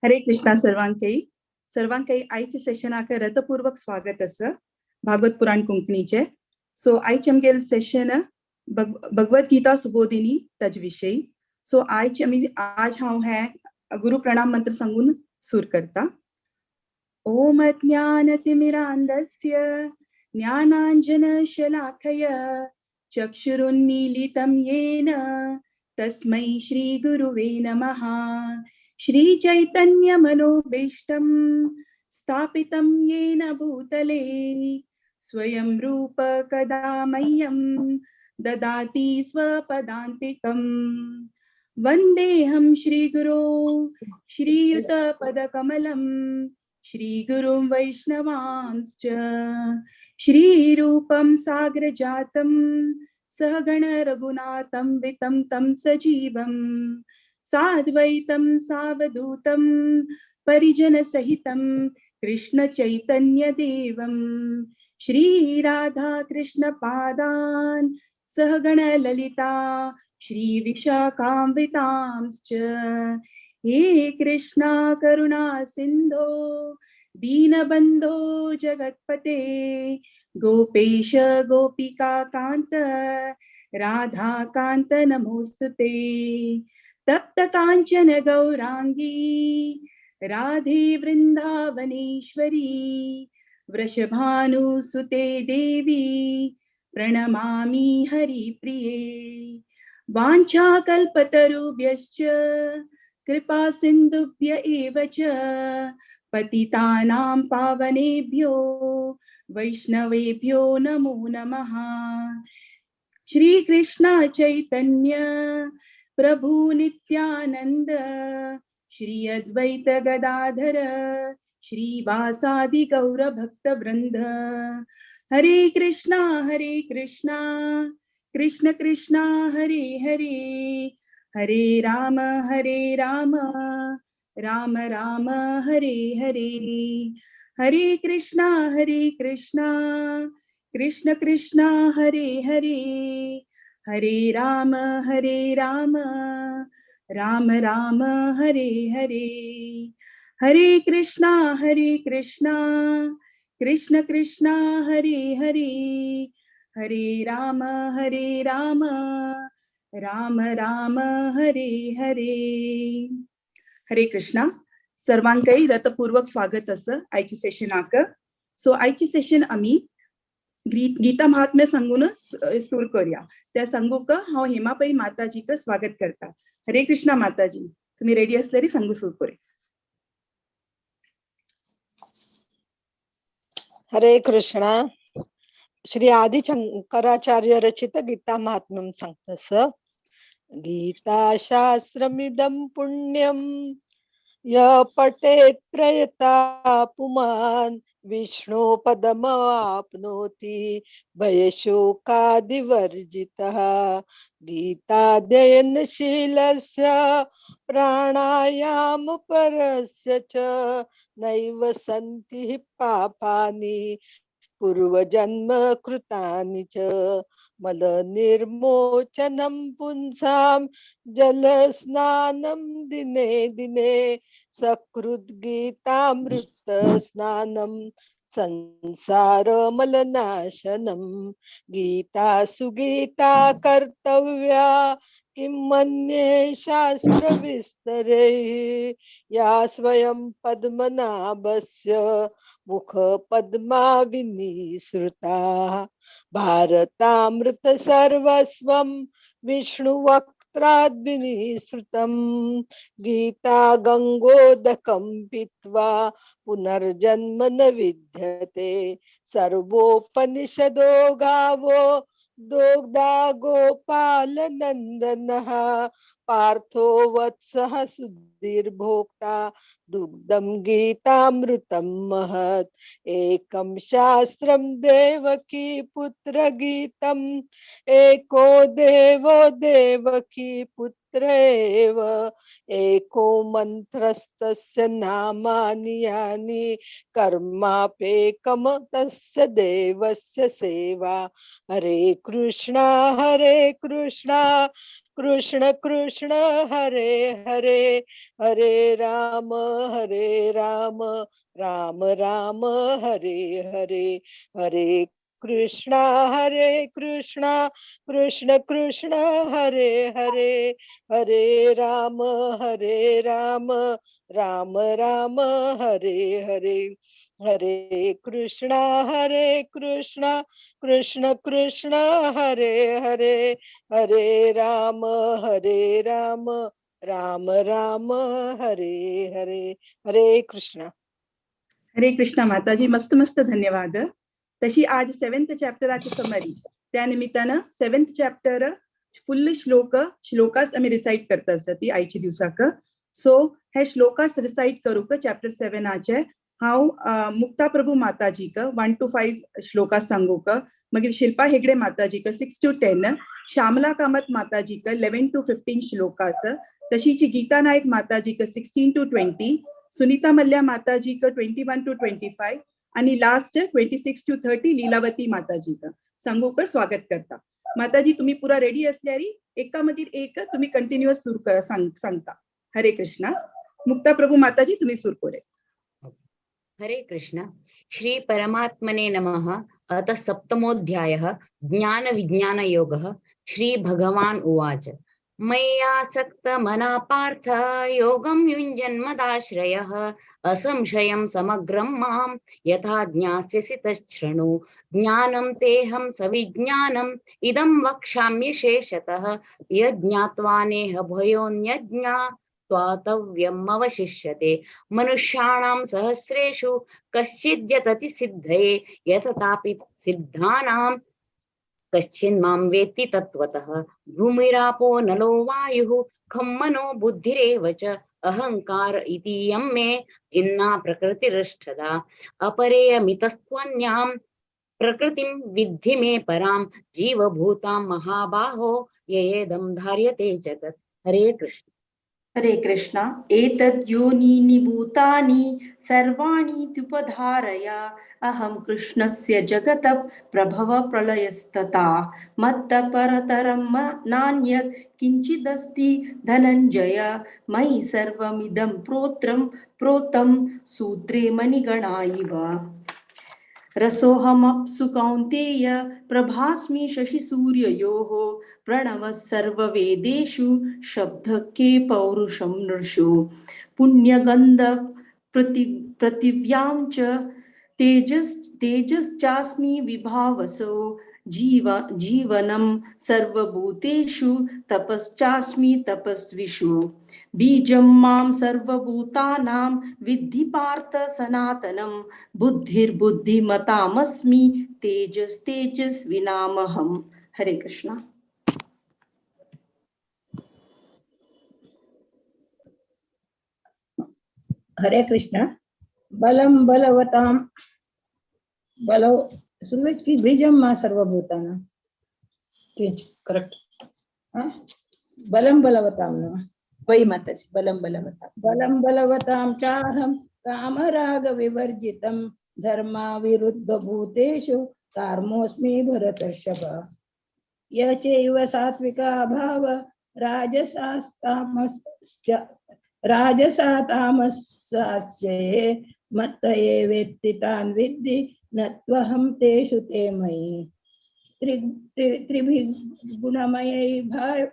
हरे कृष्णा सर्वांकय सर्वांकय आयच्या सेशनाक रथपूर्वक स्वागत आसा भागवत पुराण कोंकणीचे. सो आयचे आमगेले सेशन भगवत गीता सुबोधिनी ताजे विशयी. सो आयचे आमी आज हांव हे गुरु प्रणाम मंत्र सांगून सुर करता. ओम अज्ञानतिमिरान्धस्य ज्ञानाञ्जनशलाकया चक्षुरुन्मीलितं येन तस्मै श्री गुरुवे नमः. श्री चैतन्य मनोभीष्टं स्थापितं येन भूतले स्वयं रूप कदा मह्यं ददाति स्वपदान्तिकं. वन्देऽहं श्री गुरो श्रीयुत पदकमलं श्री गुरुं वैष्णवांश्च. श्रीरूपं सागरजातं सहगण रघुनाथं वितं तं सजीवं साद्वैतं सावधूतं परिजनसहितं कृष्ण चैतन्य देवं. श्री राधा कृष्ण पादान सहगण ललिता श्री विशाखान्वितांश्च. हे कृष्णा करुणा सिंधो दीनबंधो जगत्पते गोपेश गोपिका कांत राधा कांत नमोस्तुते. तप्त कांचन गौरांगी राधे वृंदावनेश्वरी वृषभानुसुते देवी प्रणमामि हरिप्रिये. वाञ्छाकल्पतरुभ्यश्च कृपा सिन्धुभ्य एव च पतितानां पावनेभ्यो वैष्णवेभ्यो नमो नमः. श्री कृष्ण चैतन्य प्रभु नित्यानंद श्री अद्वैत गदाधर श्रीवासादि गौर भक्त वृंद. हरे कृष्णा कृष्ण कृष्णा हरे हरे, हरे राम राम राम हरे हरे. हरे कृष्णा कृष्ण कृष्णा हरे हरे, हरे राम राम राम हरे हरे. हरे कृष्णा कृष्ण कृष्णा हरे हरे, हरे राम राम राम हरे हरे. हरे कृष्णा सर्वांकय रथपूर्वक स्वागत आसा आयच्या सेशनाक. सो आयचे सेशन आमी गीता महात्म्य सांगून सुरू करूया. त्या सांगूक हांव हेमा पै माताजीक स्वागत करता. हरे कृष्णा माताजी, तुम्ही रेडी असल्यारी सांगू सुरू करूया. हरे कृष्णा. श्री आदि शंकराचार्य रचित गीता महात्म्यम सांगतस. गीता शास्त्रमिदं पुण्यं य पठेत् प्रयता पुमान् विष्णु पदमाप्नोति भयशोकादिवर्जितः. गीताध्ययनशीलस्य प्राणायाम परस्य च नैव सन्ति पापानि पूर्वजन्म कृतानि च. मलनिर्मोचनं पुंसां जलस्नानं दिने दिने सकृद्गीतामृतस्नानं संसारमलनाशनं. गीता सुगीता कर्तव्या किं मन्ये शास्त्रविस्तरे या स्वयं पद्मनाभस्य मुखपद्मा विनिसृता. भारतामृत सर्वस्वं विष्णुवक्त्राद्विनिसृतं. गीता गंगोदकं पीत्वा पुनर्जन्म न विद्यते. सर्वोपनिषदो गावो दोग्धा गोपालनंदनः. पार्थो वत्सः सुधीर्भोक्ता दुग्धं गीतामृतं महत्. एकं शास्त्रं देवकी पुत्र गीतम् एको देवो देवकी पुत्र एव. एको मंत्रस्तस्य नामानि यानि कर्मापेकम तस्य देवस्य सेवा. हरे कृष्णा कृष्ण कृष्ण हरे हरे, हरे राम राम राम हरे हरे, हरे कृष्णा कृष्ण कृष्ण हरे हरे, हरे राम राम राम हरे हरे, हरे कृष्णा कृष्ण कृष्ण हरे हरे, हरे राम राम राम हरे हरे. हरे कृष्णा. हरे कृष्णा माताजी, मस्त मस्त धन्यवाद. तशी आज 7th चॅप्टराची समरी, त्या निमित्तानं 7th chapter फुल श्लोक श्लोकास आम्ही रिसाइट करता आसा ती आयची दिवसाक. सो हे श्लोकास रिसाइट करूक चॅप्टर 7आचे हांव मुक्ता प्रभू माताजीक 1 to 5 श्लोकास सांगूक, मागीर Shilpa Hegde माताजीक 6 to 10, Shyamala Kamat माताजीक 11 to 15 shlokas, तशीच Gita Naik माताजीक 16 to 20, Sunita Mallya माताजीक 21 to 25 आणि लास्ट 26 to 30 Lilavati माताजीक सांगूक स्वागत करता. माताजी तुम्ही पुरा रेडी असल्यारी एका मागीर एक तुम्ही कंटिन्युअस सुरू सांगता. हरे कृष्णा. मुक्ता प्रभू माताजी तुम्ही सुरू करे. हरे कृष्ण. श्री परमात्मने नमः. अथ सप्तमोऽध्यायः ज्ञान विज्ञान योगः. श्री भगवान उवाच, मय्यासक्त मना पार्थ योगं युञ्जन्मदाश्रयः असंशयं समग्रं मां यथा ज्ञास्यसि तच्छृणु. ज्ञानं तेऽहं सविज्ञानम् इदं वक्ष्यामि शेषतः यज्ञात्वा नेह भयोऽन्यज्ञा त्वातव्यम् अवशिष्यते. मनुष्याणां सहस्रेषु कश्चिद्यतति सिद्धये यततापि सिद्धानां कश्चिन्मां वेत्ति तत्त्वतः. भूमिरापो नलो वायुः खं मनो बुद्धिरेव च अहंकार इति यं मे भिन्ना प्रकृतिरष्टधा. अपरेयमितस्त्वन्यां प्रकृतिं विद्धि मे परां जीवभूतां महाबाहो ययेदं धार्यते जगत्. हरे कृष्ण. हरे कृष्ण. एतद् योनीनि भूतानि सर्वाणीत्युपधारय अहं कृष्णस्य जगतः प्रभव प्रलयस्तथा मत्तः परतरं नान्यत् किञ्चिदस्ति धनञ्जय मयि सर्वमिदं प्रोतं सूत्रे मणिगणा इव. रसोऽहमप्सु कौन्तेय प्रभास्मि शशिसूर्ययोः प्रणवः सर्ववेदेषु शब्दके पौरुषं नृषु. पुण्यगन्ध पृथिव्यां च तेजश्चास्मि विभावसो जीवनं सर्वभूतेषु तपश्चास्मि तपस्विषु. बीजं मां सर्वभूतानां विद्धि पार्थ सनातनं बुद्धिर्बुद्धिमतामस्मि तेजस्तेजस्विनामहम्. हरे कृष्ण. हरे कृष्ण. बलं बलवतां बलो सुनवेच की बीजम मा सर्वभूतानां करेक्ट. बलं बलवतां न वही माताजी, बलं बलवतां. बलं बलवतां चाहं कामराग विवर्जितं धर्माविरुद्ध भूतेषु कार्मोऽस्मि भरतर्षभ. य चैव सात्विका भाव राजसास्तामश्च राजसातामसाश्चये मत्त एवेत्ति तान् विद्धि न त्वहं तेषु ते मयि. त्रिभिः गुणमयैः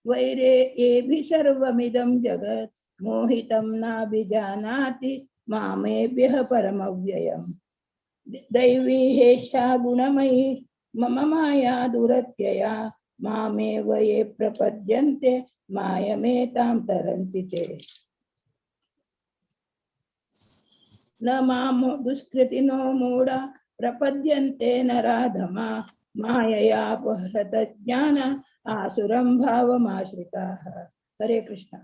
वैरे एभि सर्वमिदं जगत् मोहितं नाभिजानाति मामेभ्यः परमव्ययम्. दैवी हेषा गुणमयी मम माया दुरत्यया मामेव ये प्रपद्यन्ते मायमेतां तरन्ति ते. न मां दुष्कृतिनो मूढा प्रपद्यन्ते नराधमा मायया अपहृत ज्ञान आसुरं भावमाश्रिताः. हरे कृष्ण.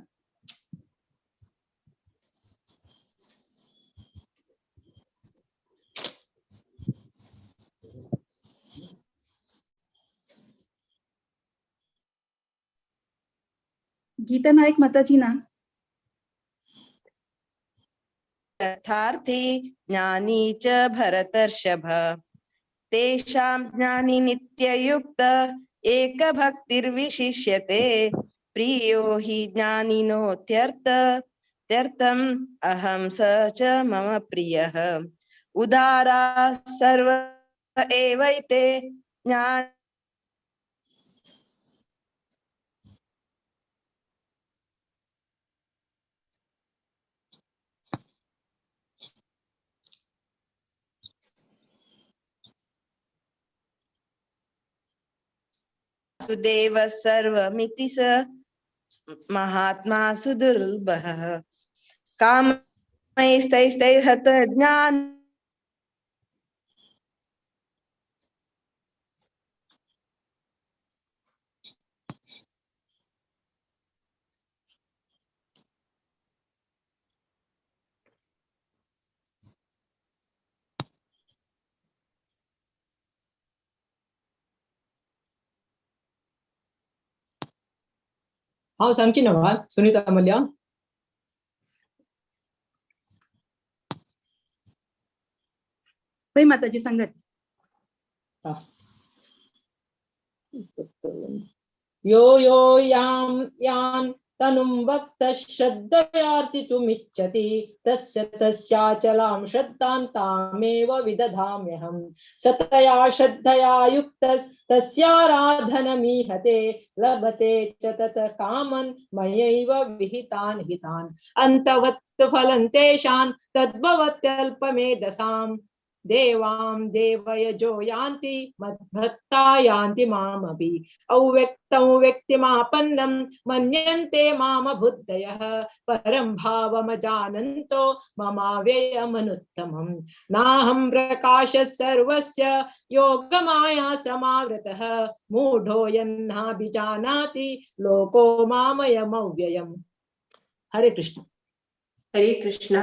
गीता नायक माताजी ना. तथार्थी ज्ञानी च भरतर्षभ तेषां ज्ञानी नित्ययुक्त एकभक्तिर्विशिष्यते प्रियो हि ज्ञानिनोत्यर्थ त्यर्थम् अहं स च मम प्रियः। उदारा सर्व एवैते ज्ञान वासुदेव सर्वमिति स महात्मा सुदुर्लभः। कामैस्तैस्तैर्हत ज्ञान हांव सांगची ना सुनीता मल्या। पै माताजी सांगत। यो यो यां यां तनुं भक्तः श्रद्धयार्थितुमिच्छति तस्य तस्याचलां श्रद्धां तामेव विदधाम्यहम्। सतया श्रद्धया युक्तस्तस्याराधनमीहते लभते च ततः कामन् मयैव विहितान् हितान्। अन्तवत् फलं तेषां तद्भवत्यल्पमेधसाम्। देवां देवयजो यान्ति मद्भक्ता यान्ति मामपि। अव्यक्तं व्यक्तिमापन्नं मन्यन्ते मामबुद्धयः परं भावमजानन्तो ममाव्ययमनुत्तमम्। नाहं प्रकाशः सर्वस्य योगमाया समावृतः मूढो यन्नाभिजानाति लोको मामयमव्ययम्। हरे कृष्ण। हरे कृष्ण।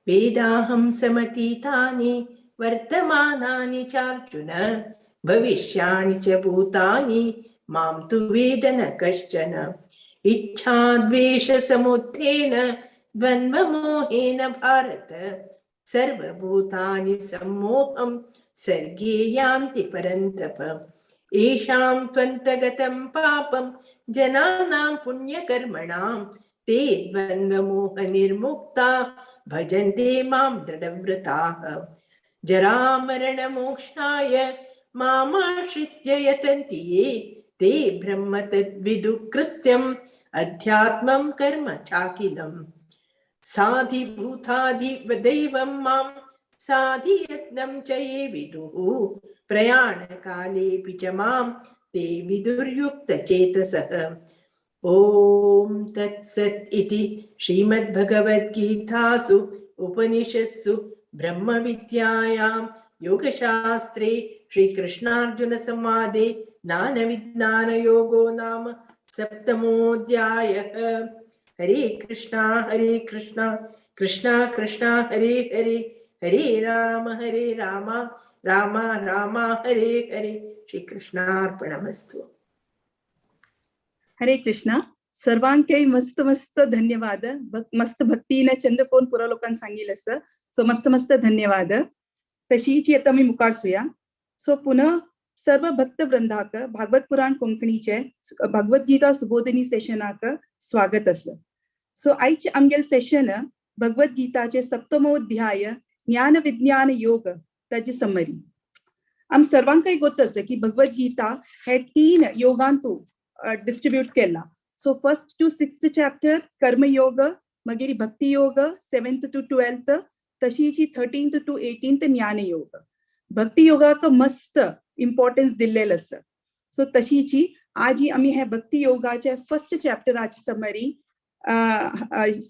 वेदाहं समतीतानि वर्तमानानि चार्जुन भविष्याणि च भूतानि मां तु वेद न कश्चन। इच्छाद्वेषसमुत्थेन द्वन्द्वमोहेन भारत सर्वभूतानि सम्मोहं सर्गे यान्ति परन्तप। एषां त्वन्तगतं पापं जनानां पुण्यकर्मणां ते द्वन्द्वमोहनिर्मुक्ता भजन्ते मां दृढव्रताः। जरामरणमोक्षाय मामाश्रित्य यतन्ति ये ते ब्रह्म तद्विदुकृत्यम् अध्यात्मं कर्म चाखिलम्। साधिभूताधिदैवं मां साधियत्नं च ये विदुः प्रयाणकालेऽपि च मां ते विदुर्युक्तचेतसः। ॐ तत्सत् इति श्रीमद्भगवद्गीतासु उपनिषत्सु ब्रह्मविद्यायां योगशास्त्रे श्रीकृष्णार्जुनसंवादे ज्ञानविज्ञानयोगो नाम सप्तमोऽध्यायः। हरे कृष्णा कृष्णा कृष्णा हरे हरे, हरे राम राम राम हरे हरे। श्रीकृष्णार्पणमस्तु। हरे कृष्णा। सर्वांकय मस्त मस्त धन्यवाद। मस्त भक्तीने चंद कोण पुरा लोकांना सांगितलं असं, सो मस्त मस्त धन्यवाद। तशीच आता मी मुखार सुया। सो पुन्हा सर्व भक्त वृंदाक भागवत पुराण कोंकणीचे भगवद्गीता सुबोधिनी सेशनाक स्वागत असं। सो आयचे आमगेले सेशन भगवद्गीताचे सप्तमोध्याय ज्ञान विज्ञान योग ताची समरी। आम सर्वांकय गोत असं की भगवद्गीता हे 3 योगांतू डिस्ट्रीब्यूट केला। So 1st to 6th chapter कर्मयोग, मगेर भक्ती योग 7th to 12th, तशीची 13th to 18th ज्ञानयोग। भक्ती योगाक मस्त इम्पॉर्टन्स दिल्लेलं आसा। सो तशीची आजी आमी हे भक्ती योगाचे फर्स्ट चॅप्टराची समरी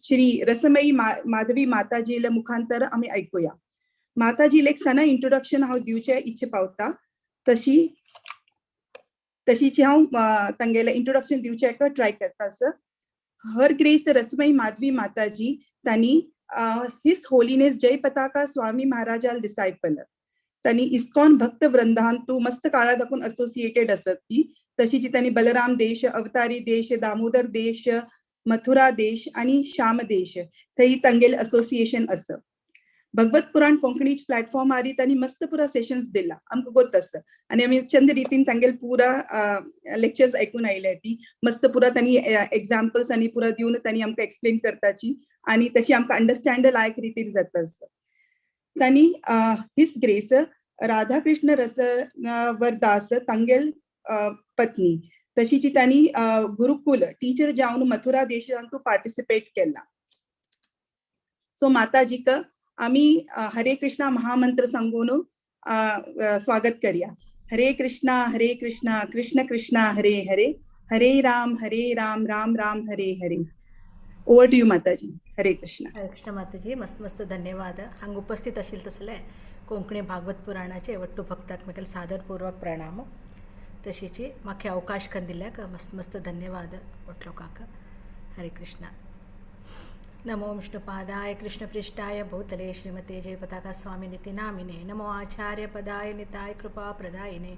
श्री रसमयी माधवी माताजीला मुखांतर आमी ऐकूया। माताजी एक सना इंट्रोडक्शन हांव दिवचे इच्छे पावता, तशीची हांव तांगेले इंट्रोडक्शन दिवचे ट्राय करता आसा। हर ग्रेस रसमयी माधवी माताजी तांणी his holiness जय पताका स्वामी महाराजाल डिसायपल, तांणी इस्कॉन भक्त वृंदांतू मस्त काळा दाखून असोसिएटेड आसत ती। तशीची तांणी बलराम देश, अवतारी देश, दामोदर देश, मथुरा देश आणि श्याम देश थंय तांगेले असोसिएशन आसा। भगवत पुराण कोंकणी प्लॅटफॉर्मारी तांणी मस्त पुरा सेशन्स दिला आमकां गोत आसा आनी आमी चंद रितीन तांगेले पुरा लेक्चर्स आयकून आयल्या. ती मस्त पुरा तांणी एग्जाम्पल्स आनी पुरा दिवन तांणी आमकां एक्सप्लेन करताची आनी तशी आमकां अंडरस्टँड लायक रितीर जाता आसा. तांणी his grace Radhakrishna रस वरदास तांगेल पत्नी तशीची तांणी गुरुकुल टीचर जावन मथुरा देशांतू पार्टिसिपेट केला. सो माताजीक आमी हरे कृष्णा महामंत्र सांगून स्वागत करया. Hare Krishna Hare Krishna Krishna Krishna Hare Hare, Hare Ram Hare Ram Ram Ram Hare Hare. Over to you Mataji. Hare Krishna. Hare Krishna Mataji, मस्त मस्त धन्यवाद. हांगा उपस्थित आशिल्ले तसले कोंकणी भागवत पुराणाचे वट्टू भक्ताक म्हाका सादरपूर्वक प्रणाम. तशीची म्हाका अवकाश करून दिल्ल्याक मस्त मस्त धन्यवाद वट लोकांक. हरे कृष्णा. नमो विष्णुपादाय कृष्णपृष्ठाय भूतले श्रीमते जयपताका स्वामिनिति नामिने. नमो आचार्य पदाय निताय कृपा प्रदायिने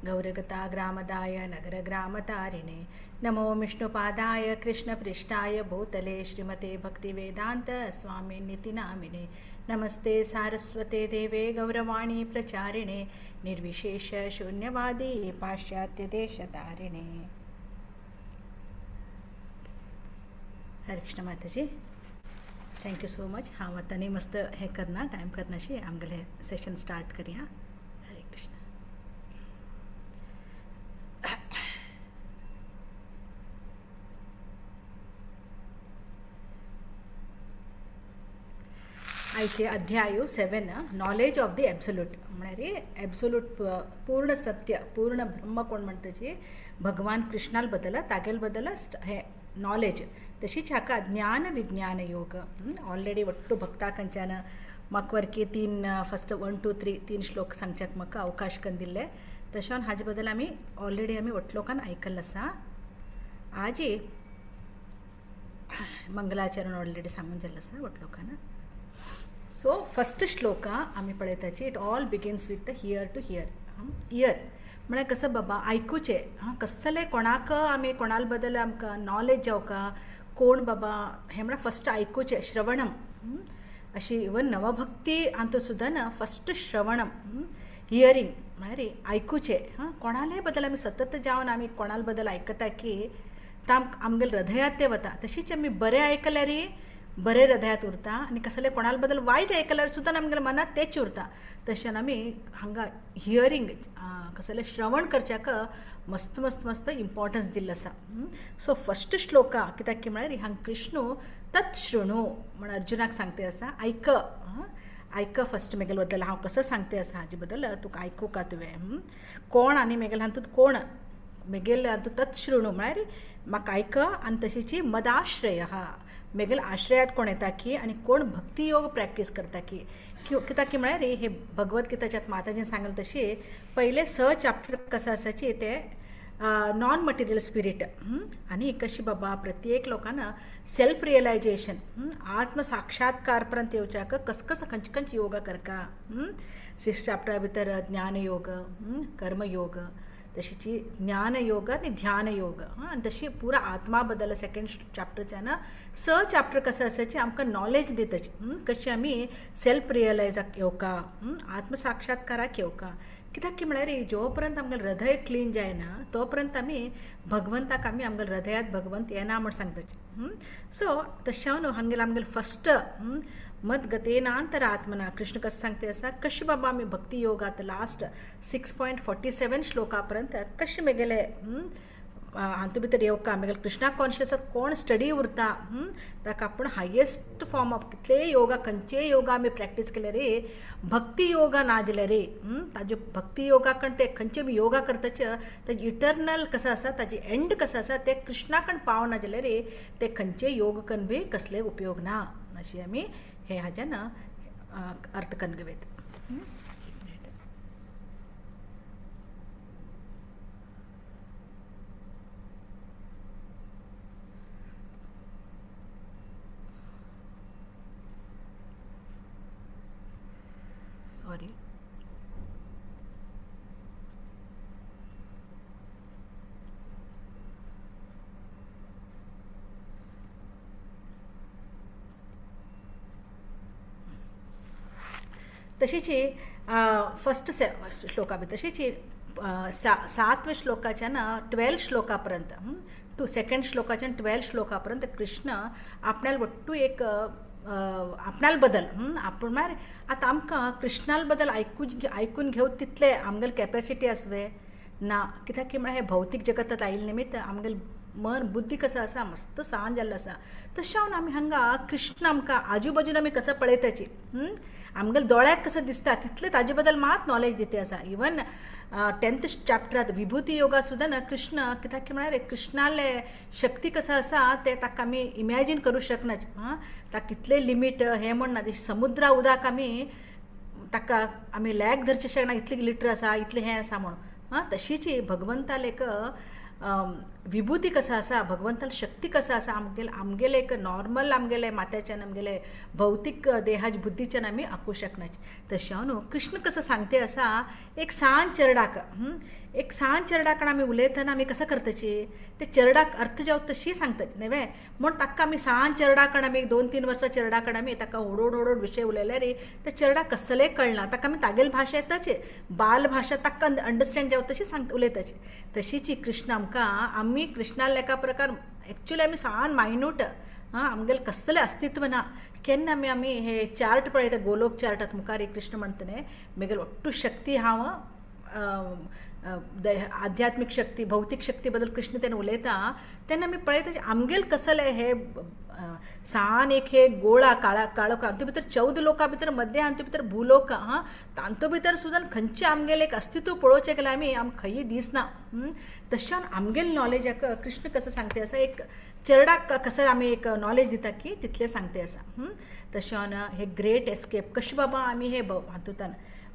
गौरगता ग्रामदाय नगर ग्रामतारिणे. नमो विष्णुपादाय कृष्णपृष्ठाय भूतले श्रीमते भक्तिवेदांत स्वामिनिति नामिने. नमस्ते सारस्वते देवे गौरवाणी प्रचारिणे निर्विशेष शून्यवादी पाश्चात्य देशतारिणे. हरे कृष्ण माताजी, thank you so much. हांव आतां न्ही मस्त हें करना, टायम करनाशी आमगेलें सेशन स्टार्ट करया. हरे कृष्ण. आयचे अध्याय 7, नॉलेज ऑफ the absolute. म्हळ्यार एब्सोल्यूट पूर्ण सत्य, पूर्ण ब्रह्म कोण म्हणटाची भगवान कृष्णाल बदल तागेल बदल हें नॉलेज. तशीच हाका ज्ञान विज्ञान योग. ऑलरेडी वट्टू भक्तांच्यान म्हाका वरकी 3 फस्ट 1 2 3 3 श्लोक सांगच्याक म्हाका अवकाश करून दिल्ले. तशें हाजे बद्दल आमी ऑलरेडी आमी वट्ट लोकान आयकल्लें आसा. आजी मंगलाचरण ऑलरेडी सांगून जाल्लें आसा वट्ट लोकान. सो फस्ट श्लोका आमी पळयताची, it all begins with the hear to hear. Hear म्हळ्यार कसं बाबा आयकुचें. हां, कसलें कोणाक आमी कोणाल बद्दल आमकां नॉलेज जावका कोण बाबा हें म्हळ्यार फस्ट आयकुचें, श्रवणम. अशी इवन नवभक्ती हातूंत सुद्दां ना फस्ट श्रवणम, हियरींग म्हळ्यार आयकुचें. हां, कोणाले बद्दल आमी सतत जावन आमी कोणाल बद्दल आयकता की आमगेले हृदयात तें वता. तशीच आमी बरें आयकल्यार बरें हृदयात उरता आनी कसलें कोणाल बद्दल वायट आयकल्यार सुद्दां आमगेल्या मनांत तेच उरता. तशें आमी हांगा हियरींग कसलें श्रवण करच्याक मस्त मस्त मस्त इम्पॉर्टन्स दिल्लें आसा. सो फस्ट श्लोका कित्याक की म्हळ्यार हांगा कृष्णू तत् शृणू म्हण अर्जुनाक सांगते आसा, आयक आयक फस्ट मेगेले बद्दल हांव कसो सांगते आसा हाजे बद्दल तुका आयकूका तुवें. कोण आनी मेगेले हातूंत कोण मेगेले हातूंत तत् शृणू म्हळ्यार म्हाका आयक आनी तशीची मदाश्रय मेगेले आश्रयात कोण येता की आनी कोण भक्ती योग प्रॅक्टीस करता की. कित्याक की म्हळ्यार हे भगवत गीताच्यात माताजीन सांगलें तशी पयले 6 चॅप्टर कसं आसाची ते नॉन मटेरियल स्पिरीट आनी कशी बाबा प्रत्येक लोकांना सेल्फ रियलायजेशन आत्मसाक्षात्कार पर्यंत येवच्याक कस कस खंयचे खंयचे योगा करका. 6 चॅप्टरा भितर ज्ञानयोग, कर्मयोग, तशीची ज्ञानयोग आनी ध्यानयोग आनी तशी पुरा आत्मा बद्दल सेकेंड चॅप्टरच्यान 6 चॅप्टर कसं आसाची आमकां नॉलेज दिताची कशी आमी सेल्फ रियलायजाक येवका, आत्मसाक्षात्काराक येवका. कित्याक की म्हळ्यार जो पर्यंत आमगेलें हृदय क्लीन जायना तो पर्यंत आमी भगवंताक आमी आमगेल्या हृदयात भगवंत येना म्हण सांगताची. सो तशें न्हू हांगेलें आमगेलें फस्ट मद्गतेनांतरात्मना कृष्ण कसं सांगते आसा कशी बाबा आमी भक्ती योगात लास्ट 6.47 श्लोका पर्यंत कशें मेगेले हातूंत भितर येवका मेगेले कृष्णा कॉन्शियसात कोण स्टडी उरता ताका आपूण हायेस्ट फॉर्म ऑफ कितलेय योगा खंयचेय योगा आमी प्रॅक्टीस केले रे भक्ती योगा ना जाल्यार रे ताजे भक्ती योगा कण ते खंयचे बी योगा करताचे ताजे इटर्नल कसो आसा ताजे एंड कसो आसा ते कृष्णा कण पावना जाल्यार रे ते खंयचे योग कन्न बी कसले उपयोग ना अशी आमी हे हाज्यान अर्थ कन्न घेवयत. एक मिनट. सॉरी. तशीच फस्ट श्लोका बी तशीच सातव्या श्लोकाच्यान 12 श्लोका पर्यंत, टू सेकंड श्लोकाच्यान 12 श्लोका पर्यंत कृष्ण आपणाल ಒಟ್ಟು एक आपणाल बदल आपण म्हळ्यार आतां आमकां कृष्णाल बदल आयकून घेवं तितले आमगेले कॅपेसिटी आसवे ना, कित्याक की म्हळ्यार हें भौतीक जगतात आयिल्ले निमित्त आमगेले मन बुद्धी कसो आसा मस्त सान जाल्लो आसा. तशें जावन आमी हांगा कृष्ण आमकां आजू बाजून आमी कसो पळयताची, आमगेले दोळ्याक कसो दिसता तितलें ताजे बद्दल मात नॉलेज दिता आसा. इवन 10th चॅप्टरांत विभुती योगा सुद्दां ना कृष्ण कित्याक की म्हळ्यार कृष्णाले शक्ती कसो आसा तें ताका आमी इमॅजीन करूं शकनाच. आं, ताका कितलें लिमीट हें म्हण ना, समुद्रा उदक आमी ताका आमी लॅक धरचें शकना इतलें लिटर आसा इतलें हें आसा म्हणून. आं, तशीच भगवंताले एक विभुती कसो आसा, भगवंताल शक्ती कसो आसा आमगेले आमगेले एक नॉर्मल आमगेले माथ्याच्यान आमगेले भौतीक देहाच्या बुद्धीच्यान आमी आकूं शकनाच. तशें न्हू कृष्ण कसो सांगते आसा एक सान चेरडाक, एक सान चेरडाकण आमी उलयतना आमी कसो करताची ते चेरडाक अर्थ जावं तशी सांगताची न्हय म्हूण ताका आमी सान चेरडाकण आमी 2-3 वर्सां चेरडाकण आमी ताका व्हड व्हड विशय उलयल्यार ते चेरडाक कसलें कळना, ताका आमी तागेले भाशेंतच बाल भाशा ताका अंडरस्टँड जावं तशी सांगता उलयताची. तशीच कृष्ण आमकां आमी कृष्णाल्या एका प्रकार एक्चुअली आमी सान मायन्यूट, आं, आमगेलें कसलें अस्तित्व ना. केन्ना आमी आमी हे चार्ट पळयता गोलोक चार्ट आतां मुखार एक कृष्ण म्हणटा न्ही म्हगेली ಒಟ್ಟು शक्ती हांव आध्यात्मीक शक्ती भौतीक शक्ती बद्दल कृष्ण तेन्ना उलयता तेन्ना आमी पळयता आमगेलें कसलें हे सान एक हे गोळा काळा काळो हातूंत भितर 14 लोकां भितर मध्य हातूंत भितर भूलोक, आं, तांतू भितर सुद्दां खंयचें आमगेलें एक अस्तित्व पळोवचें गेल्यार आमी आमकां खंयी दिसना. तशें आमगेलें नॉलेजाक कृष्ण कसो सांगता आसा एक चेरडाक कसो आमी एक नॉलेज दिता की तितलें सांगता आसा. तशें हे ग्रेट एस्केप कशें बाबा आमी हे हातूंतल्यान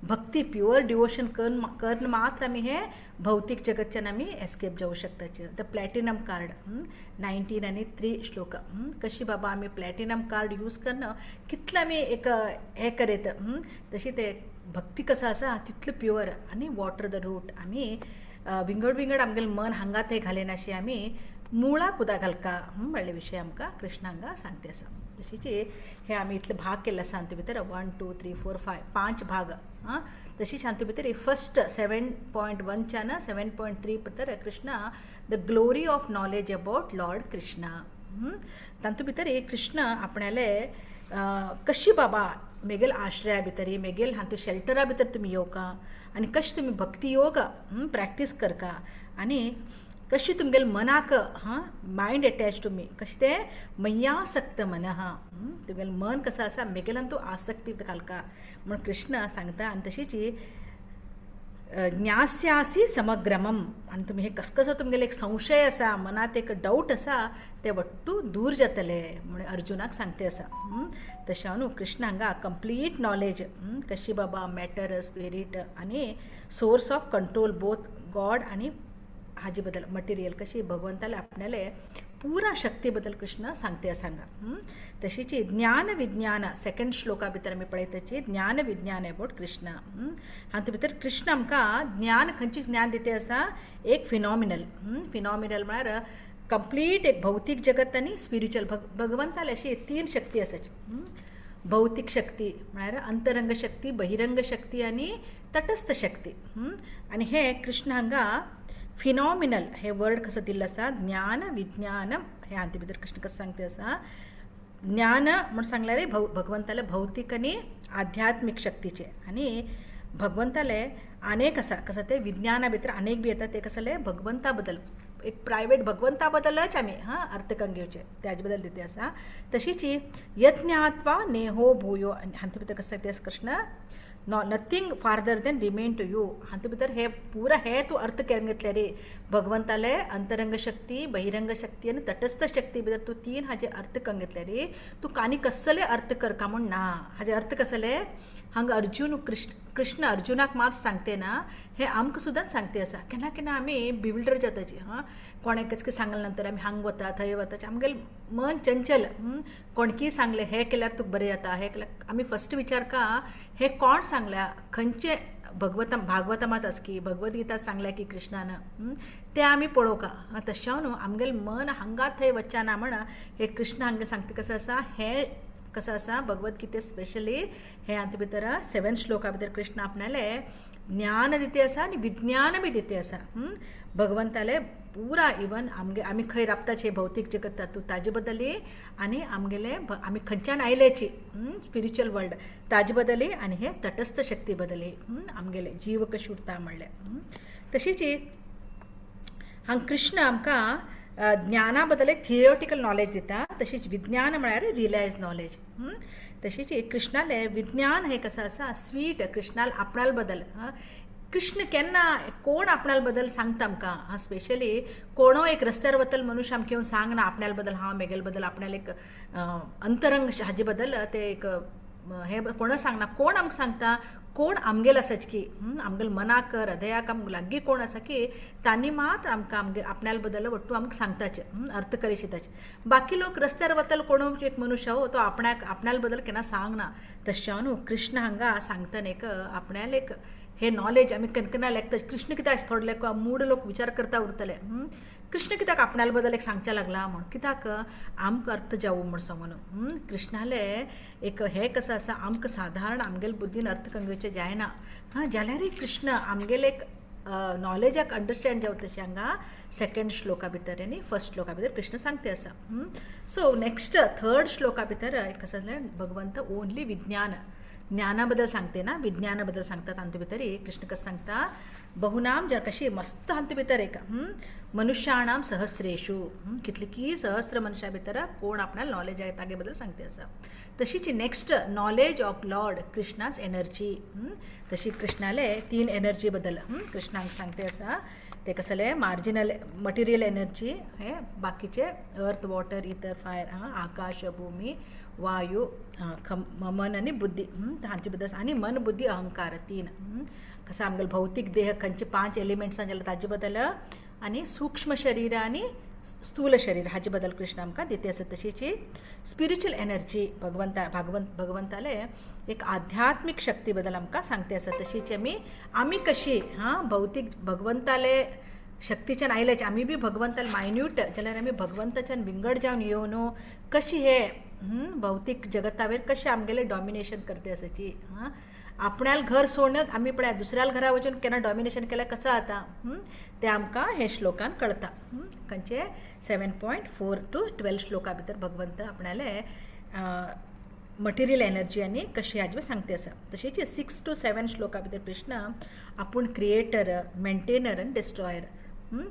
भक्ती प्युअर डिवोशन करून मात्र आमी हे भौतीक जगतच्यान आमी एस्केप जावं शकताचे. The platinum card 19 आनी 3 श्लोक कशी बाबा आमी प्लॅटिनम कार्ड यूज करून कितलें आमी एक हें करयत तशी ते भक्ती कसो आसा तितलें प्युअर आनी वॉटर the root आमी विंगड विंगड आमगेलें मन हांगा थंय घालिनाशी आमी मुळाक उदक घालका म्हणले विशय आमकां कृष्ण हांगा सांगते आसा. तशीच हे आमी इतले भाग केल्ले आसा हातूंत भितर 1 2 3 4 5 5 भाग. आं, तशीच हातूंत भितर फस्ट 7.1च्यान 7.3 भितर Krishna the glory of knowledge about lord Krishna. तातूंत भितर कृष्ण आपणाले कशी बाबा मेगेल आश्रया भितर मेगेल हातूंत शेल्टरा भितर तुमी येवका आनी कशें तुमी भक्ती योग प्रॅक्टीस करका आनी कशी तुमगेले मनाक, हां, मायंड एटॅच टू मी कशें तें मय्यासक्त मन, तुगेलें मन कसो आसा मेगेल्यान तूं आसक्ती घालका म्हूण कृष्ण सांगता. आनी तशीच ज्ञास्यासी समग्रमम आनी तुमी हें कसकसो तुमगेलो एक संशय आसा मनांत एक डावट आसा तें वट्टू दूर जातलें म्हूण अर्जुनाक सांगते आसा. तशें न्हू कृष्ण हांगा कंप्लीट नॉलेज कशी बाबा मॅटर स्पिरीट आनी source of control both God आनी हाजे बद्दल मटेरियल कशी भगवंताले आपणाले पुरा शक्ती बद्दल कृष्ण सांगते आसा हांगा. तशीच ज्ञान विज्ञान सेकंड श्लोका भितर आमी पळयताची ज्ञान विज्ञान अबावट कृष्ण. हातूंत भितर कृष्ण आमकां ज्ञान खंयचें ज्ञान दिता आसा एक फिनॉमिनल, फिनॉमिनल म्हळ्यार कंप्लीट एक भौतीक जगत आनी स्पिरिच्युअल भगवंताले अशी 3 शक्ती आसाची. भौतीक शक्ती म्हळ्यार अंतरंग शक्ती, बहिरंग शक्ती आनी तटस्थ शक्ती. आनी हे कृष्ण हांगा फिनॉमिनल हे वर्ड कसो दिल्लो आसा ज्ञान विज्ञान हे हातूंत भितर कृष्ण कसो सांगता आसा ज्ञान म्हूण सांगल्यार भगवंताले भौतीक आनी आध्यात्मीक शक्तीचे आनी भगवंताले अनेक आसा कसो ते विज्ञाना भितर अनेक बी येता ते कसले भगवंता बद्दल एक प्रायवेट भगवंता बद्दलच आमी हां अर्थ करून घेवचे त्याचे बद्दल दिते आसा. तशीच यज्ञात्वा नेहो भूयो हातूंत भितर कसो सांगता आसा Krishna nothing farther than remain to you. हातूंत भितर हे पुरा हे तूं अर्थ करून घेतले रे भगवंताले अंतरंग शक्ती, बहिरंग शक्ती आनी तटस्थ शक्ती भितर तूं 3 हाजे अर्थ करून घेतले रे तूं आनी कसले अर्थ करका म्हूण ना. हाजे अर्थ कसले हांगा अर्जुन कृष्ण अर्जुनाक मात सांगते ना हे आमकां सुद्दां सांगते आसा. केन्ना केन्ना आमी बिविल्डर जाताची, हां, कोणें कितें सांगले नंतर आमी हांगा वता थंय वता आमगेलें मन चंचल, कोणकी सांगलें हें केल्यार तुका बरें जाता हें केल्यार आमी फस्ट विचार का हें कोण सांगल्या खंयचे भगवतम भागवतमात आस की भगवद्गीता सांगल्या की कृष्णान तें आमी पळोवका. तशें न्हू आमगेलें मन हांगा थंय वचना म्हण हे कृष्ण हांगा सांगता कसो आसा हें कसं आसा भगवद्गीते स्पेशली हे हातूंत भितर सेवन श्लोका भितर कृष्ण आपणाले ज्ञान दिते आसा आनी विज्ञान बी दिते आसा. भगवंताले पुरा इवन आमगे आमी खंय राबताचे भौतीक जगत तातूंत ताजे बद्दलय आनी आमगेले आमी खंयच्यान आयल्याची स्पिरिच्युअल वर्ल्ड ताजे बद्दलय आनी हे तटस्थ शक्ती बद्दलय आमगेले जीव कशें उरता म्हणलें. तशीच हांगा कृष्ण आमकां ज्ञाना बद्दल एक थियोरेटिकल नॉलेज दिता, तशीच विज्ञान म्हळ्यार रियलायज नॉलेज. तशीच कृष्णालें विज्ञान हें कसं आसा स्वीट कृष्णाल आपणाल बद्दल. कृष्ण केन्ना कोण आपणाल बद्दल सांगता आमकां हां स्पेशली कोणो एक रस्त्यार वतलो मनुष्य आमकां येवन सांगना आपणाल बद्दल हांव मेगेल बद्दल आपणाले एक अंतरंग हाजे बद्दल ते एक हें कोण सांगना. कोण आमकां सांगता कोण आमगेल आसाच की आमगेल मनाक हृदयाक आमकां लागीं कोण आसा की तांणी मात आमकां आमगे आपणाल बद्दल वट्टू आमकां सांगताचे अर्थ करी शिताचे. बाकी लोक रस्त्यार वतलो कोण एक मनुष्य हो तो आपणाक आपणाल बद्दल केन्ना सांगना. तशें न्हू कृष्ण हांगा सांगतना एक आपणाले एक हे नॉलेज आमी केन्ना केन्ना लेखता कृष्ण कित्याक थोडे लोक मूड लोक विचार करता उरतले कृष्ण कित्याक आपणाल बद्दल एक सांगचे लागला म्हूण कित्याक आमकां अर्थ जावं म्हूण सांगून. कृष्णाले एक हें कसं आसा आमकां सादारण आमगेले बुद्दीन अर्थ कंगेचें जायना हां जाल्यारय कृष्ण आमगेले एक नॉलेजाक अंडरस्टँड जावं तशें हांगा सेकंड श्लोका भितर आनी फर्स्ट श्लोका भितर कृष्ण सांगते आसा. सो नेक्स्ट थर्ड श्लोका भितर एक कसं जालें भगवंत ओनली विज्ञान ज्ञाना बद्दल सांगते ना विज्ञाना बद्दल सांगता तांचे भितर कृष्ण कसं सांगता बहुनाम जर कशी मस्त हांचे भितर एक मनुष्याणाम सहस्रेशु कितली सहस्र मनशां भितर कोण आपणाक नॉलेज आहे तागे बद्दल सांगते आसा. तशीच next knowledge of lord Krishna's energy तशी कृष्णाले तीन एनर्जी बद्दल कृष्णाक सांगते आसा. ते कसले मार्जिनल मटिरियल एनर्जी हे बाकीचे अर्थ वॉटर इतर फायर आकाश भूमी वायू मन आनी बुद्धी हांचे बद्दल आनी मन बुद्धी अहंकार तीन कसं आमगेले भौतीक देह खंयचे 5 एलिमेंट्सान जाल्यार ताजे बद्दल आनी सूक्ष्म शरीर आनी स्थूल शरीर हाजे बद्दल कृष्ण आमकां दिते आसा. तशीच स्पिरिच्युअल एनर्जी भगवंता भगवंताले एक आध्यात्मीक शक्ती बद्दल आमकां सांगते आसा. तशीच आमी आमी कशी हां भौतीक भगवंताले शक्तीच्यान आयल्याचे आमी बी भगवंताले मायन्यूट जाल्यार आमी भगवंताच्यान विंगड जावन येवन कशी हे भौतीक जगतावेर कशें आमगेलें डॉमिनेशन करते आसाची. हां आपणाल घर सोडून आमी पळय दुसऱ्याल घरा वचून केन्ना डॉमिनेशन केल्यार कसं जाता तें आमकां हे श्लोकान कळटा. खंयचे 7.4 to 12 श्लोका भितर भगवंत आपणाले मटिरियल एनर्जी आनी कशी हाजे सांगते आसा. तशीच 6 to 7 श्लोका भितर कृष्ण आपूण क्रिएटर मेंटेनर आनी डिस्ट्रॉयर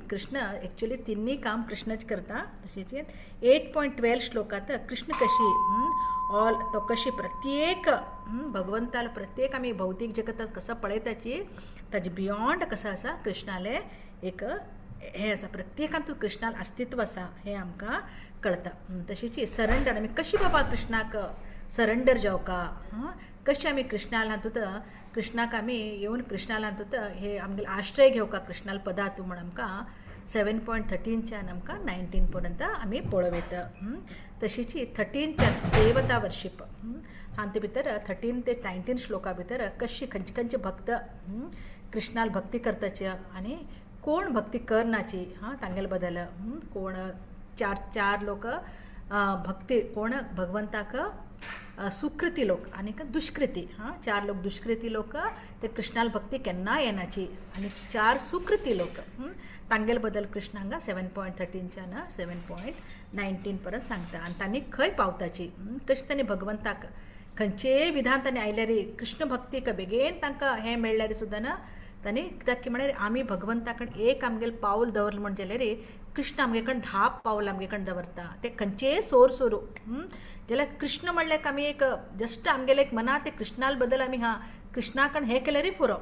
कृष्ण एक्चुअली तिन्ही काम कृष्णच करता. तशीच 8.12 श्लोकात कृष्ण कशी ऑल तो कशी प्रत्येक भगवंताल प्रत्येक आमी भौतीक जगतात कसं पळयताची ताजे बियॉन्ड कसं आसा कृष्णाले एक हें आसा प्रत्येकांतून कृष्णाल अस्तित्व आसा हें आमकां कळटा. तशीच सरेंडर आमी कशी बाबा कृष्णाक सरेंडर जावका हां कशें आमी कृष्णाल हातूंत कृष्णाक आमी येवन कृष्णाल हातूंत हे आमगेले आश्रय घेवका कृष्णाल पदार्थ म्हूण आमकां 7.13च्यान आमकां 19 पर्यंत आमी पळोवं येता. तशीच 13च्यान देवता वर्शीप हांचे भितर 13 ते 19 श्लोका भितर कशी खंयचे खंयचे भक्त कृष्णाल भक्ती करताचे आनी कोण भक्ती करनाची हां तांगेले बद्दल कोण चार लोक भक्ती कोण भगवंताक सुकृती लोक आनी दुष्कृती हां 4 लोक दुष्कृती लोक ते कृष्णाल भक्ती केन्ना येनाची आनी 4 सुकृती लोक तांगेले बद्दल कृष्ण हांगा 7.13च्यान 7.19 परत सांगता आनी तांणी खंय पावताची कशें तांणी भगवंताक खंयचेय विधान तांणी आयल्यार कृष्ण भक्तीक बेगीन तांकां हें मेळ्ळ्यार सुद्दां ना तांणी कित्याक की म्हळ्यार आमी भगवंता कडेन एक आमगेलें पावल दवरलें म्हण जाल्यार कृष्ण आमगे कडेन 10 पावल आमगे कडेन दवरता ते खंयचेय सोर्स उरूं जाल्यार कृष्ण म्हणल्यार आमी एक जस्ट आमगेले एक मनांत ते कृष्णाल बद्दल आमी हां कृष्णा कडेन हें केल्यारय पुरो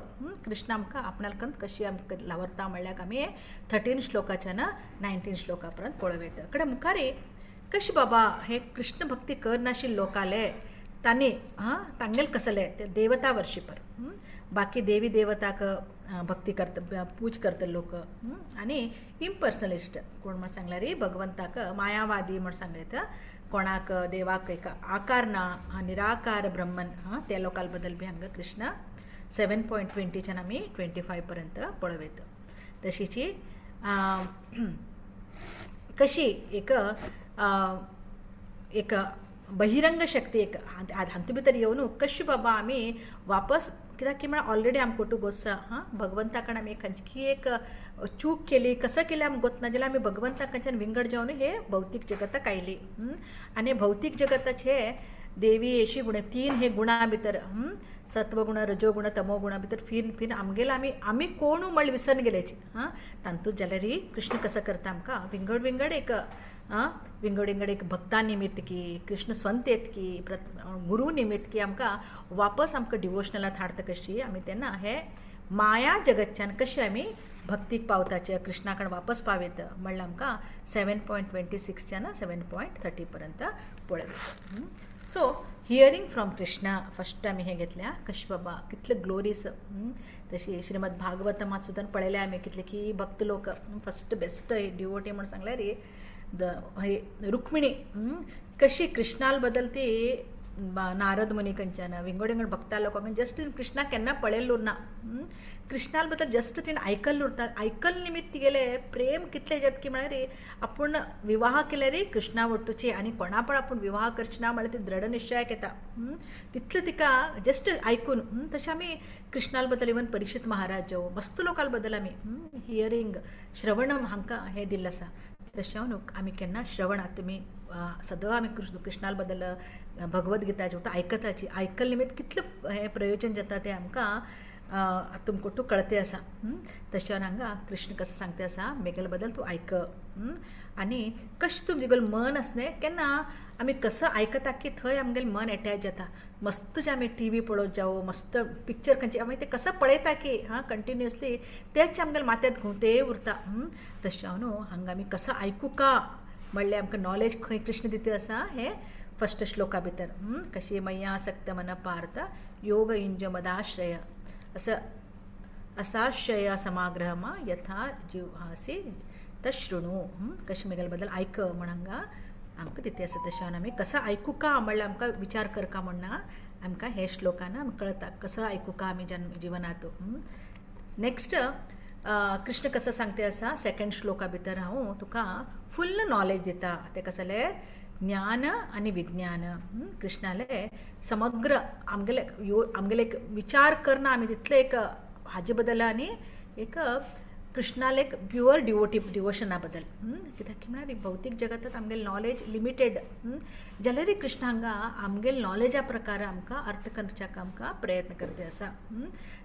कृष्ण आमकां आपणा कडेन कशी आमकां दवरता म्हणल्यार आमी 13 श्लोकाच्यान 19 श्लोका पर्यंत पळोवं येता. कडेन मुखार कशें बाबा हे कृष्ण भक्ती करनाशिल्ले लोकाले तांणी हां तांगेले कसले ते देवता वर्शिपर बाकी देवी देवताक भक्ती करता पूज करता लोक आनी इम्पर्सनलिस्ट कोण म्हण सांगल्यार भगवंताक मायावादी म्हण सांगता कोणाक देवाक एक आकार ना निराकार ब्रह्मन हां त्या लोकां बद्दल बी हांगा कृष्ण 7.20च्यान आमी 25 पर्यंत पळोवं येता. तशीच कशी एक एक बहिरंग शक्ती एक हातूंत भितर येवन कशी बाबा आमी वापस, कित्याक की म्हळ्यार ऑलरेडी आमकां टू गोत्सा हां भगवंता कडेन आमी खंयची एक चूक केली, कसं केलें आमकां गोत ना जाल्यार आमी भगवंता कडच्यान विंगड जावन हे भौतीक जगताक आयली. आनी भौतीक जगताचे देवी अशी गुण तीन हे गुणा भितर, सत्वगुण, रजोगुण, तमोगुणा भितर फिर फिर आमगेले आमी आमी कोण म्हळ्यार विसरून गेल्याची. हां, तातूंत जाल्यार कृष्ण कसो करता आमकां विंगड विंगड एक विंगड विंगड एक भक्ता निमित्त की कृष्ण स्वंत येत की गुरू निमित्त की आमकां वापस आमकां डिवोशनलात हाडता. कशी आमी तेन्ना हे माया जगतच्यान कशें आमी भक्तीक पावताचे, कृष्णा कडेन वापस पावयता म्हणल्यार आमकां 7.26च्यान 7.30 पर्यंत पळोवया. So hearing from Krishna first आमी हें घेतल्या, कशें बाबा कितले ग्लोरीस. तशी श्रीमद भागवतमात सुद्दां पळयल्या आमी कितले की भक्त लोक फस्ट बेस्ट डिवोटी म्हण सांगल्यार the हे रुक्मिणी कशी कृष्णाल बद्दल ती नारद मुनी खंयच्यान विंगड विंगड भक्ता लोकांक जस्ट कृष्णा केन्ना पळयल्लो ना, कृष्णाल बद्दल जस्ट तिणें आयकल्लें उरता. आयकल निमित्त तिगेलें प्रेम कितलें जाता की म्हळ्यार आपूण विवाह केल्यार कृष्णा वट्टूची आनी कोणा पण आपूण विवाह करची ना म्हळ्यार ती दृढ निश्चयाक येता, तितलें तिका जस्ट आयकून. तशें आमी कृष्णाल बद्दल इवन परीक्षित महाराज मस्त लोकां बद्दल आमी हियरींग श्रवणम हांकां हें दिल्लें आसा. तशें न्हू आमी केन्ना श्रवणात तुमी सदां आमी कृष्णाल बद्दल भगवद्गीताचे आयकताची, आयकल निमित्त कितलें हें प्रयोजन जाता तें आमकां तुमकां तूं कळते आसा. तशें हांगा कृष्ण कसो सांगता आसा मेगेले बद्दल तूं आयक आनी कशें तूं तुगेलें मन आसलें केन्ना आमी कसो आयकता की थंय आमगेलें मन एटॅच जाता. मस्त जे आमी टी व्ही पळोवप जावं मस्त पिक्चर खंयचे आमी तें कसो पळयता की हां कंटिन्युअसली तेच आमगेले माथ्यांत घुंवते उरता. तशें न्हू हांगा आमी कसो आयकुका म्हणल्यार आमकां नॉलेज खंय कृष्ण दिता आसा हें फस्ट श्लोका भितर, कशी मय्या आसक्त मन पार्थ योग युंज मदाश्रय असं असाश्रय समाग्रह यथा जिव्हासी तशृणू. कशें मेगेले बद्दल आयक म्हण हांगा आमकां तितें आसा. तशें आमी कसो आयकुका म्हणल्यार आमकां विचार करका म्हणना आमकां हे श्लोकान आमकां कळता कसो आयकुका आमी जन्म जिवनांत. नेक्स्ट कृष्ण कसो सांगते आसा सेकंड श्लोका भितर हांव तुका फुल्ल नॉलेज दिता तें कसलें ज्ञान आनी विज्ञान. कृष्णाले समग्र आमगेले यो आमगेले एक विचार करना आमी तितले एक हाजे बद्दल आनी एक कृष्णाले एक प्युअर डिवोटी डिवोशना बद्दल. कित्याक म्हळ्यार भौतीक जगतात आमगेले नॉलेज लिमिटेड जाल्यार कृष्ण हांगा आमगेले नॉलेजा प्रकार आमकां अर्थ करच्याक आमकां प्रयत्न करते आसा.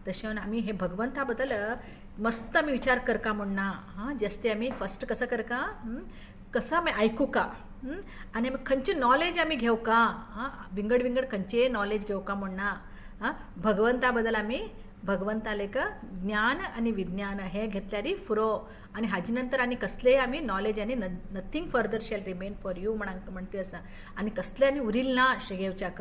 तशें आमी हे भगवंता बद्दल मस्त आमी विचार करका म्हण ना, हां जास्ती आमी फस्ट कसो करका कसो आमी आयकुका आनी आमी खंयचे नॉलेज आमी घेवका, हां विंगड विंगड खंयचे नॉलेज घेवका म्हण ना. हां भगवंता बद्दल आमी भगवंताले ज्ञान आनी विज्ञान हें घेतल्यार फुरो आनी हाजे नंतर आनी कसलेय आमी नॉलेज आनी nothing further shall remain for you म्हण म्हणते आसा आनी कसलें आनी उरिल्लें ना अशें घेवच्याक.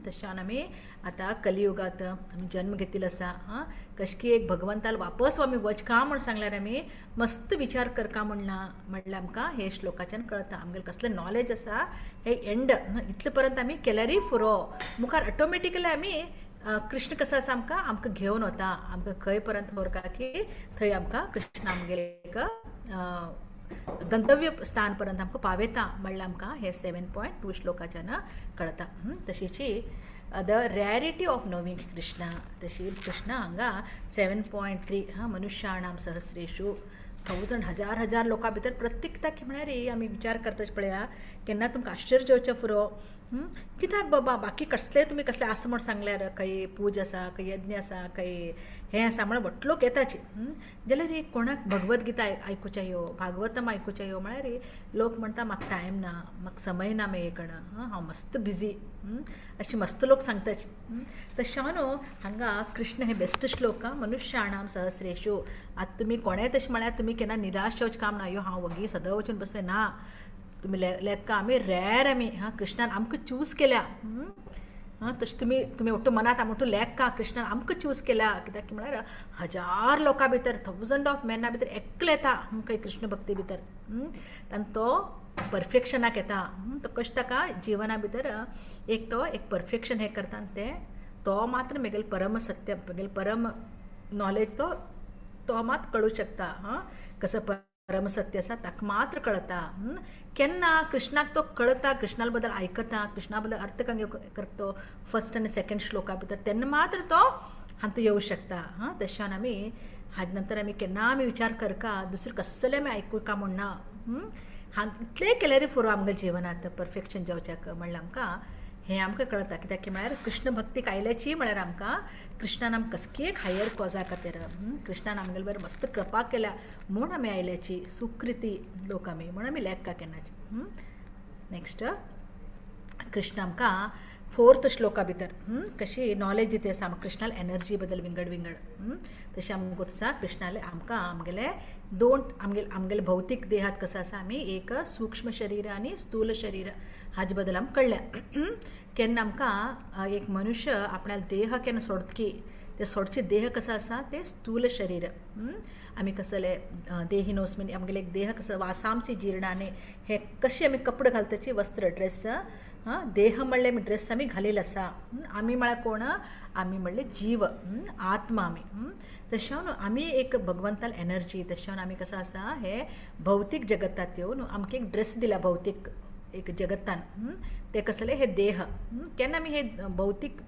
तशें आमी आतां कलियुगांत आमी जन्म घेतिल्लो आसा, हां कशें की एक भगवंताल वापस आमी वचका म्हण सांगल्यार आमी मस्त विचार करका म्हण ना म्हणल्यार आमकां हे श्लोकाच्यान कळता आमगेलें कसलें नॉलेज आसा हे एंड इतले पर्यंत आमी केल्यारय फुरो मुखार ऑटोमॅटिकली आमी कृष्ण कसो आसा आमकां आमकां घेवन वता आमकां खंय पर्यंत व्हरता की थंय आमकां कृष्ण आमगेले एक गंतव्य स्थान पर्यंत आमकां पावयता म्हणल्यार आमकां हे 7.2 श्लोकाच्यान कळता. तशीची the rarity of knowing Krishna. तशी कृष्ण हांगा 7.3 हां मनुष्याणाम सहस्रेशु थावजंड हजार हजार लोकां भितर प्रत्येक ताकी म्हळ्यार आमी विचार करता पळया केन्ना तुमकां आश्चर्य जावचें फुरो. कित्याक बाबा बाकी कसले तुमी कसले आसा म्हण सांगल्यार खंय पूज आसा, खंय यज्ञ आसा, खंय हें आसा म्हळ्यार व्हडलो लोक येताची जाल्यार कोणाक भगवद्गीता आयकुच्या यो, भागवतम आयकुच्या यो म्हळ्यार लोक म्हणटा म्हाका टायम ना, म्हाका समय ना मेये कडेन, हांव मस्त बिजी अशें मस्त लोक सांगताची. तशें न्हू हांगा कृष्ण हे बेस्ट श्लोक मनुष्याणाम सहस्रेशु. आतां तुमी कोणें तशें म्हळ्यार तुमी केन्ना निराश जावचें काम ना, यो हांव वगी सदां वचून बसलें ना, तुमी लेखा आमी रेर आमी हां कृष्णान आमकां चूज केल्या. हां तशें तुमी तुमी ಒಟ್ಟು मनात आमटू लेखा कृष्णान आमकां चूज केल्या कित्याक की म्हळ्यार हजार लोकां भितर थावजंड ऑफ मॅना भितर एकले येता आमकां कृष्ण भक्ती भितर आनी तो परफेक्शनाक येता. तो कशें ताका जिवना भितर एक तो एक परफेक्शन हें करता आनी तें तो मात्र मेगेलें परम सत्य मेगेलें परम नॉलेज तो तो मात कळूं शकता. हां कसो परमसत्य आसा ताका मात्र कळता. केन्ना कृष्णाक तो कळता, कृष्णा बद्दल आयकता, कृष्णा बद्दल अर्थ करता तो फर्स्ट आनी सेकंड श्लोका भितर, तेन्ना मात्र तो हातूंत येवं शकता. हां, तशें आमी हाजे नंतर आमी केन्ना आमी विचार करका दुसरें कसलें आमी आयकुका म्हूण ना. इतलें केल्यार पुरो आमगे जिवनांत परफेक्शन जावच्याक म्हणल्यार आमकां हें आमकां कळता. कित्याक की म्हळ्यार कृष्ण भक्तीक आयल्याची म्हळ्यार आमकां कृष्णान आमकां कसकी एक हायर कॉजा खातीर कृष्णान आमगेले बरें मस्त कृपा केल्या म्हूण आमी आयल्याची सुकृती लोक आमी म्हूण आमी लेखका केन्नाची. नेक्स्ट कृष्ण आमकां फोर्थ श्लोका भितर कशी नॉलेज दिता आसा आमकां कृष्णाले एनर्जी बद्दल विंगड विंगड. तशें आमकां आसा कृष्णाले आमकां आमगेले दोन आमगेले आमगेले भौतीक देहात कसो आसा आमी एक सूक्ष्म शरीर आनी स्थूल शरीर हाजे बद्दल आमकां कळ्ळें. केन्ना आमकां एक मनुष्य आपणाले देह केन्ना सोडतकी ते सोडचे देह कसो आसा ते स्थूल शरीर. आमी कसले देहिनोस्मिन आमगेले एक देह कसो वासांसी जीर्णाने हे कशे आमी कपडे घालताची वस्त्र ड्रेस. हां, देह म्हणलें आमी ड्रेस आमी घालेलो आसा. आमी म्हळ्यार कोण? आमी म्हणलें जीव, आत्मा आमी. तशें आमी एक भगवंताल एनर्जी. तशें आमी कसो आसा हे भौतीक जगतात येवन आमकां एक ड्रेस दिला भौतीक एक जगतान. ते कसले हे देह. केन्ना आमी हे भौतीक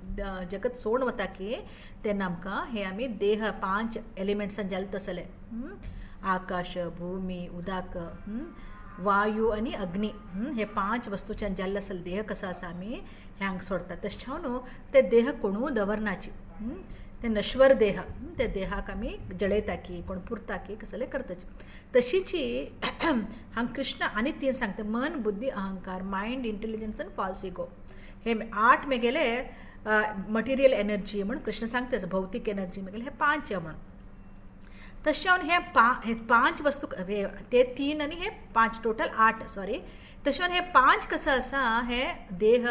जगत सोडून वता की तेन्ना आमकां हे आमी देह पांच एलिमेंट्सान जाले तसले आकाश, भूमी, उदक, वायू आनी अग्नी हे पांच वस्तूच्यान जाल्ले आसले देह कसो आसा आमी हे हांगा सोडटा. तशें न्हू ते देह कोणूय दवरनाची, ते नश्वर देह, ते देहाक आमी जळयता की कोण पुरता की कसले करताची. तशीची हांगा कृष्ण आनी तीन सांगता मन, बुद्धी, अहंकार, मायंड, इंटेलिजन्स आनी फॉल्स इगो. हे आठ मेगेले मटिरियल एनर्जी म्हूण कृष्ण सांगता, भौतीक एनर्जी मेगेले हे पांच म्हूण. तशें हे हे पांच वस्तू ते तीन आनी हे पांच टोटल आठ सॉरी. तशें हे पांच कसो आसा हे देह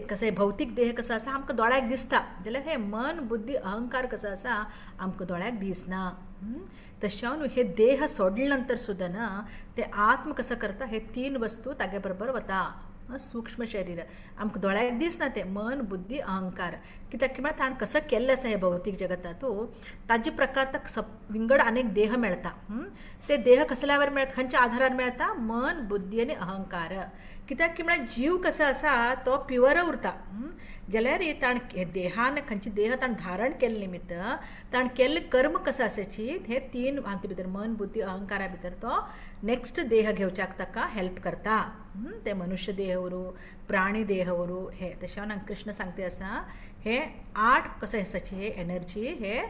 कशें भौतीक देह कसो आसा आमकां दोळ्याक दिसता, जाल्यार हे मन, बुद्धी, अहंकार कसो आसा आमकां दोळ्याक दिसना. तशें हे देह सोडले नंतर सुद्दां ना ते आत्म कसो करता हे तीन वस्तू तागे बरोबर वता. सूक्ष्म शरीर आमकां दोळ्याक दिसना ते मन, बुद्धी, अहंकार. कित्याक की म्हळ्यार ताणें कसो केल्लें आसा हे भौतीक जगतांतू ताजे प्रकार ताका विंगड अनेक देह मेळटा. ते देह कसल्यावर मेळटा, खंयच्या आधारार मेळटा? मन, बुद्धी आनी अहंकार. कित्याक की म्हळ्यार जीव कसो आसा तो प्युअर उरता, जाल्यार ताणें देहान खंयचे देह ताणें धारण केल्ले निमित्त ताणें केल्लें कर्म कसो आसाची हे तीन हातूंत भितर मन, बुद्धी, अहंकारा भितर तो नेक्स्ट देह घेवच्याक ताका हेल्प करता. ते मनुष्य देह उरूं, प्राणी देह उरूं, हे तशें हांगा कृष्ण सांगते आसा हे आठ कसो आसाची हे एनर्जी हे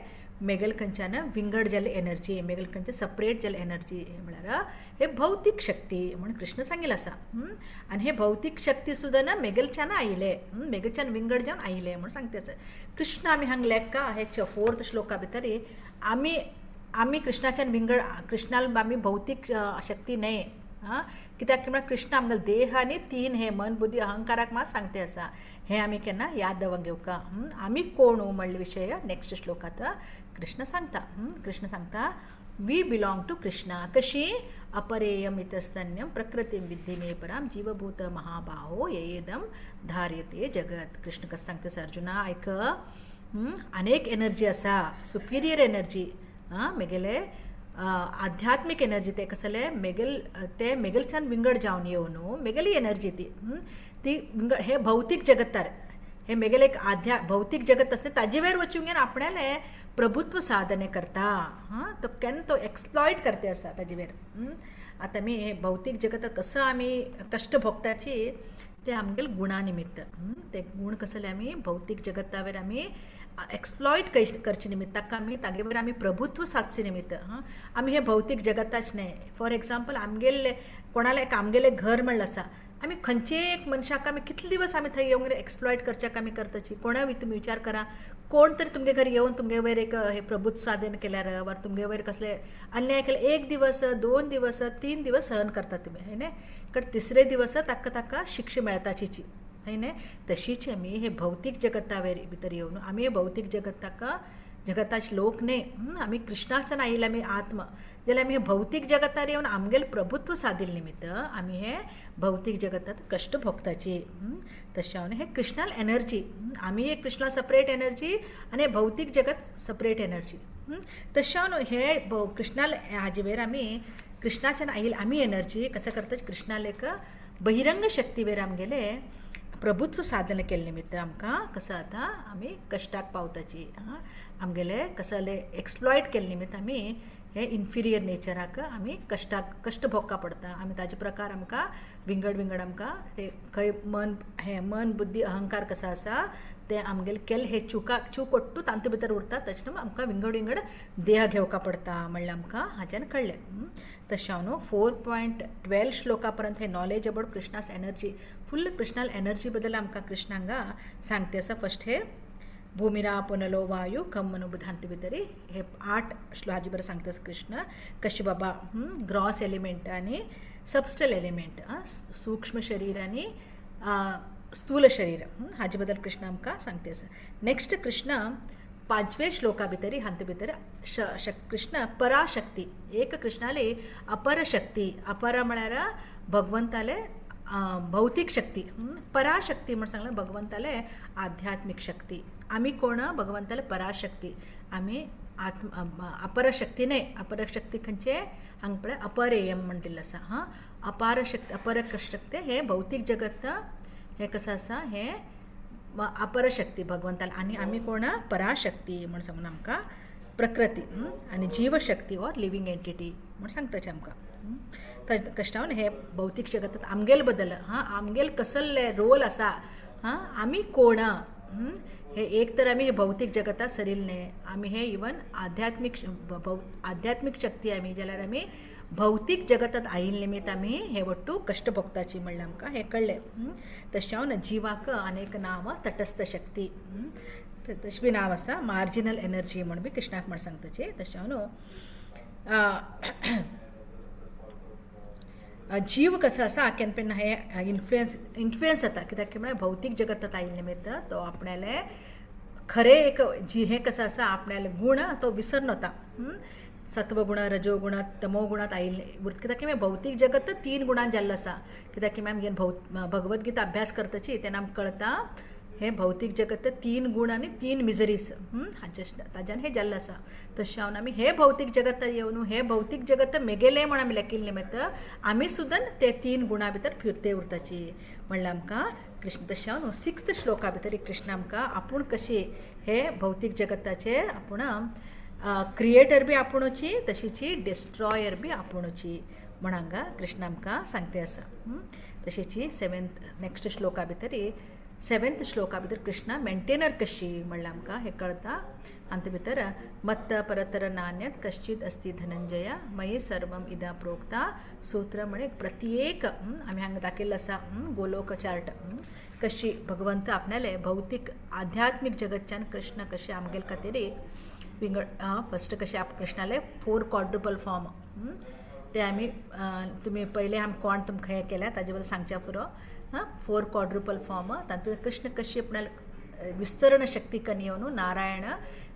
मेगेल खंयच्यान विंगड जाल्ले एनर्जी, मेगेल खंयच्या सपरेट जाल्ले एनर्जी म्हळ्यार हे भौतीक शक्ती म्हूण कृष्ण सांगिल्लें आसा. आनी हे भौतीक शक्ती सुद्दां ना मेगेलच्यान आयिल्ले, मेगेलच्यान विंगड जावन आयिल्ले म्हूण सांगता आसा कृष्ण. आमी हांगा लेखा हे फोर्थ श्लोका भितर आमी आमी कृष्णाच्यान विंगड, कृष्णाल आमी भौतीक शक्ती न्हय. आं, कित्याक की म्हळ्यार कृष्ण आमगेले देह आनी तीन हे मन, बुद्धी, अहंकाराक मात सांगते आसा. हें आमी केन्ना याद दवरूंक घेवका. आमी कोण म्हणले विशय नेक्स्ट श्लोकांत कृष्ण सांगता. कृष्ण सांगता we belong to Krishna. कशी? अपरेयम इतस्तन्यम प्रकृतीं विद्धि मे पराम जीवभूत महाबाहो येदम धार्यते जगत. कृष्ण कसं सांगता अर्जुना आयक, अनेक एनर्जी आसा, सुपिरियर एनर्जी, आं मेगेले आध्यात्मीक एनर्जी ते कसले मेगेल ते मेगेलच्यान विंगड जावन येवन न्हू मेगेली एनर्जी ती ती विंगड हे भौतीक जगतार हे मेगेले एक आध्या भौतीक जगत आसता ताजे वयर वचून घेवन आपणाले प्रभुत्व साधने करता. हां, तो केन्ना तो एक्सप्लॉयट करते आसा ताजे वयर. आतां आमी हे भौतीक जगत कसो आमी कश्ट भोगताची ते आमगेले गुणा निमित्त. ते गूण कसले आमी भौतीक जगता वयर आमी एक्सप्लॉयट करचे निमित्त ताका आमी तागे वयर आमी प्रभुत्व सादचे निमित्त. हां, आमी हे भौतीक जगताच न्हय. फॉर एग्जाम्पल आमगेले कोणाले एक आमगेलें घर म्हणलें आसा, आमी खंयचेय एक मनशाक आमी कितले दिवस आमी थंय येवंक एक्सप्लॉयट करच्याक आमी करताची. कोणा तुमी विचार करा, कोण तरी तुमगे घरा येवन तुमगे वयर एक हे प्रभुत्व साधन केल्यार वा तुमगे वयर कसले अन्याय केल्यार एक दिवस, दोन दिवस, तीन दिवस सहन करता तुमी, हय न्हय? कट तिसरे दिवस ताका ताका शिक्षा मेळटाचीची, हय न्हय? तशीच आमी हे भौतीक जगता वयर भितर येवन आमी हे भौतीक जगताका जगताचे लोक न्हय, आमी कृष्णाच्यान आयिल्ले आमी आत्मा, जाल्यार आमी हे भौतीक जगतार येवन आमगेलें प्रभुत्व सादिल्ले निमित्त आमी हे भौतीक जगतात कश्ट भोगताची. तशें हांव हे कृष्णाल एनर्जी, आमी एक कृष्णा सपरेट एनर्जी आनी भौतीक जगत सपरेट एनर्जी. तशें हांव हे कृष्णाल हाजे वयर आमी कृष्णाच्यान आयिल्ली आमी एनर्जी कसं करता कृष्णाले एक बहिरंग शक्तीवेर आमगेले प्रभुत्व साधन केल्ले निमित्त आमकां कसं जाता आमी कश्टाक पावताची. आमगेले कसले एक्सप्लॉयट केल्ले निमित्त आमी हे इन्फिरियर नेचराक आमी कश्टाक कश्ट भोगका पडटा. आमी ताजे प्रकार आमकां विंगड विंगड आमकां ते खंय मन हें मन बुद्धी अहंकार कसो आसा ते आमगेले केल्ले हे चुकाक चूक ಒಟ್ಟು तांतू भितर उरता. तशें न्हू आमकां विंगड विंगड देह घेवका पडटा म्हणल्यार आमकां हाच्यान कळ्ळें. तशें हांव न्हू 4.12 श्लोका पर्यंत हे knowledge about Krishna's energy full Krishnal energy बद्दल आमकां कृष्ण हांगा सांगते आसा. फस्ट हे भूमिरा पुनलो वायु खम मनुबुधांत भितरी हे 8 श्लोक हाजे बरें सांगता कृष्ण कशें बाबा ग्रॉस एलिमेंट आनी सबस्टल एलिमेंट सूक्ष्म शरीर आनी स्थूल शरीर हाजे बद्दल कृष्ण आमकां सांगते आसा. नेक्स्ट कृष्ण 5वे श्लोका भितरी हातूंत भितर कृष्ण पराशक्ती एक कृष्णाली अपर शक्ती अपर म्हळ्यार भगवंताले भौतीक शक्ती पराशक्ती म्हण सांगलें भगवंताले आध्यात्मीक शक्ती. आमी कोण भगवंताले पराशक्ती आमी आत्म अपरशक्ती न्हय. अपरशक्ती खंयचे हांगा पळय अपरेयम म्हण दिल्लें आसा. हां अपार शक्ती अपर शक्ती हें भौतीक जगत हें कसं आसा हें अपरशक्ती भगवंताले आनी आमी कोण पराशक्ती म्हण सांगून आमकां प्रकृती आनी जीवशक्ती ऑर लिवींग एंटिटी म्हण सांगताचे आमकां. कश्टावन हे भौतीक जगतात आमगेल बदल हां आमगेल कसले रोल आसा हां आमी कोण हे एक तर आमी हे भौतीक जगता सरील न्हय आमी हे इवन आध्यात्मीक आध्यात्मीक शक्ती आमी जाल्यार आमी भौतीक जगतात आयिल्ले निमित्त आमी हे वट्टू कश्ट भोगताची म्हणल्यार आमकां हें कळ्ळें. तशें हांव जिवाक अनेक नांव तटस्थ शक्ती तशें बी नांव आसा मार्जिनल एनर्जी म्हण बी कृष्णाक म्हण सांगताची. तशें हांव न्हू जीव कसो आसा केन्ना पेन्ना हे इन्फ्लुयन्स इन्फ्लुयन्स जाता कित्याक की म्हळ्यार भौतीक जगतात आयिल्ले निमित्त तो आपणाले खरें एक जी हें कसो आसा आपणाले गूण तो विसरून वता. सत्वगुण रजोगुण तमोगुणांत आयिल्ले कित्याक की भौतीक जगत 3 गुणान जाल्लें आसा. कित्याक की आमी भगवद्गीता अभ्यास करताची तेन्ना आमकां कळटा हें भौतीक जगत 3 गुण आनी 3 मिजरीस हाचे ताज्यान हें जाल्लें आसा. तशें हांव आमी हें भौतीक जगत येवन हें भौतीक जगत मेगेलें म्हण आमी लेखिल्लें निमित्त आमी सुद्दां ते 3 गुणां भितर फिरते उरताची म्हणल्यार आमकां कृष्ण. तशें हांव 6th श्लोका भितर कृष्ण आमकां आपूण कशी हे भौतीक जगताचे आपूण क्रिएटर बी आपुणूची तशीची डिस्ट्रॉयर बी आपुणूची म्हण हांगा कृष्ण आमकां सांगते आसा. तशीची 7th next श्लोका भितर 7th श्लोका भितर कृष्णा मेंटेनर कशी म्हणल्यार आमकां हें कळटा. हातूंत भितर मत्त परतर नान्यत कश्चित अस्ति धनंजय मयि सर्वम इदं प्रोक्ता सूत्र म्हणे प्रत्येक आमी हांगा दाखयल्लो आसा गोलोक चार्ट कशी भगवंत आपणाले भौतीक आध्यात्मीक जगतच्यान कृष्ण कशे आमगेले खातीर विंगड फस्ट कशे आप कृष्णाले 4 क्वाड्रुपल फॉर्म ते आमी तुमी पयले आमी कोण तुमकां हें केल्या ताजे बद्दल सांगच्या पुरो. हां 4 क्वाड्रुपल फॉर्म तातूंत कृष्ण कशी आपणाले विस्तरण शक्ती कन येवन नारायण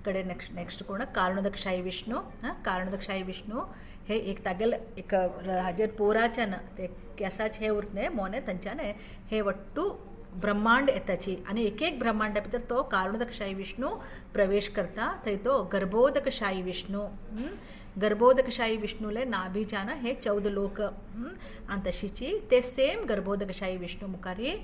कडेन नेक्स्ट नेक्स्ट कोण कारणोदक्षाई विष्णू. हां कारणोदक्षाई विष्णू हे एक तागेले एक हाजेर पोराच्यान ते केसाचे हे उरत न्हय मोने तांच्यान हे वट्टू ब्रह्मांड येताची आनी एक एक ब्रह्मांडा भितर तो कारणोदक्षाई विष्णू प्रवेश करता. थंय तो गर्भोदकशाही विष्णू गर्भोदकशाही विष्णूले नाभिजान हे 14 लोक आनी तशीची ते सेम गर्भोदकशाही विष्णू मुखारी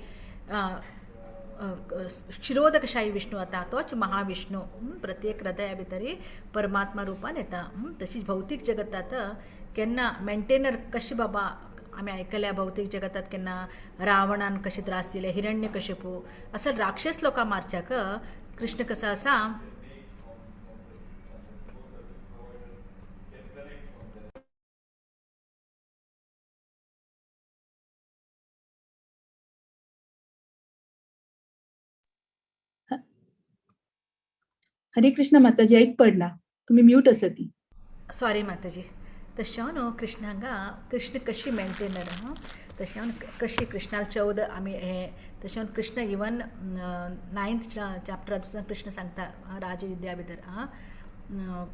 क्षीरोदकशाही विष्णू येता तोच महाविष्णू प्रत्येक हृदया भितरी परमात्मा रुपान येता. तशीच भौतीक जगतात केन्ना मेंटेनर कशें बाबा आमी आयकल्या भौतीक जगतात केन्ना रावणान कशे त्रास दिले हिरण्यकशिपू असं राक्षस लोकां मारच्याक कृष्ण कसो आसा हरे कृष्ण माताजी ऐक पडना तुम्ही म्यूट आसा ती. सॉरी माताजी. तशें हांव न्हू कृष्ण हांगा कृष्ण कशी मेंटेनर हां तशें हांव कशी कृष्णाल 14 आमी हें तशें हांव कृष्ण इवन 9th चॅप्टरांत कृष्ण सांगता राजविद्या भितर आं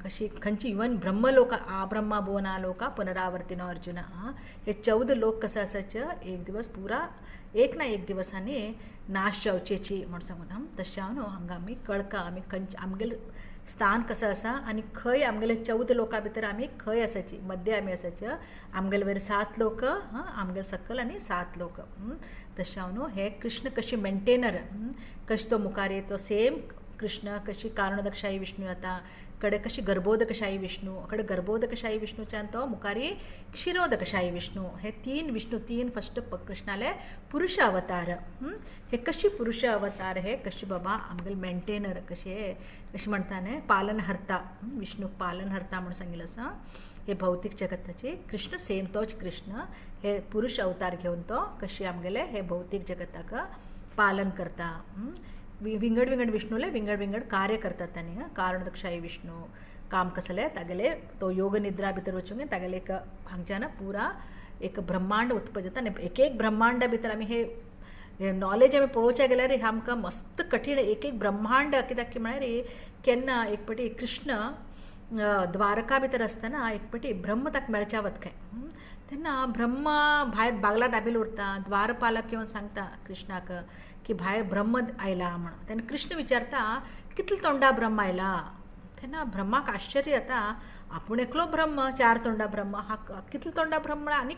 कशी खंयची इवन ब्रह्मलोक आ ब्रह्मा भुवना लोका पुनरावर्तिनो अर्जुन आं हे 14 लोक कशे आसाचे एक दिवस पुरा एक ना एक दिवसांनी नाश जावचेची म्हण सांगून. तशें हांव न्हू हांगा आमी कळका आमी खंयचे आमगेले स्थान कसो आसा आनी खंय आमगेले 14 लोकां भितर आमी खंय आसाची, मद्ये आमी आसाचे. आमगेले वयर 7 लोक, आमगेले सकल आनी 7 लोक. तशें हांव न्हू हे कृष्ण कशी मेंटेनर कशें तो मुखार तो सेम कृष्ण कशी कारणदक्षाई विष्णू जाता, कडे कशी गर्भोदकशाही विष्णू, कडे गर्भोदकशाही विष्णूच्यान तो मुखारी क्षीरोदकशाही विष्णू. हे 3 विष्णू, 3 फस्ट कृष्णाले पुरुष अवतार. हे कशी पुरुष अवतार हे कशी बाबा आमगेले मेंटेनर कशे कशें म्हणटा न्ही पालनहर्ता, विष्णू पालनहर्ता म्हूण सांगिल्लें आसा. हे भौतीक जगताचे कृष्ण सेम तोच कृष्ण हे पुरुष अवतार घेवन तो कशी आमगेले हे भौतीक जगताक पालन करता. विंगड विंगड विष्णूले विंगड विंगड कार्य करतात तांणी. कारणदक्षाई विष्णू काम कसले तागेले तो योग निद्रा भितर वचूंक तागेले एक हांगच्यान पुरा एक ब्रह्मांड उत्पन्न जाता आनी एक एक ब्रह्मांडा भितर आमी हे नॉलेज आमी पळोवच्या गेल्यार हे आमकां मस्त कठीण. एक एक ब्रह्मांड कित्याक की म्हळ्यार केन्ना एक पटी कृष्ण द्वारका भितर आसतना एक पटी ब्रह्म ताका मेळच्या वत खंय, तेन्ना ब्रह्म भायर बागला दाबील उरता. द्वारपालक येवन सांगता कृष्णाक की भायर ब्रह्म आयला म्हणून. तेन्ना कृष्ण विचारता कितले तोंडा ब्रह्म आयला. तेन्ना ब्रह्माक आश्चर्य जाता, आपूण एकलो ब्रह्म, 4 तोंडा ब्रह्म, हा कितले तोंडा ब्रह्म. आनी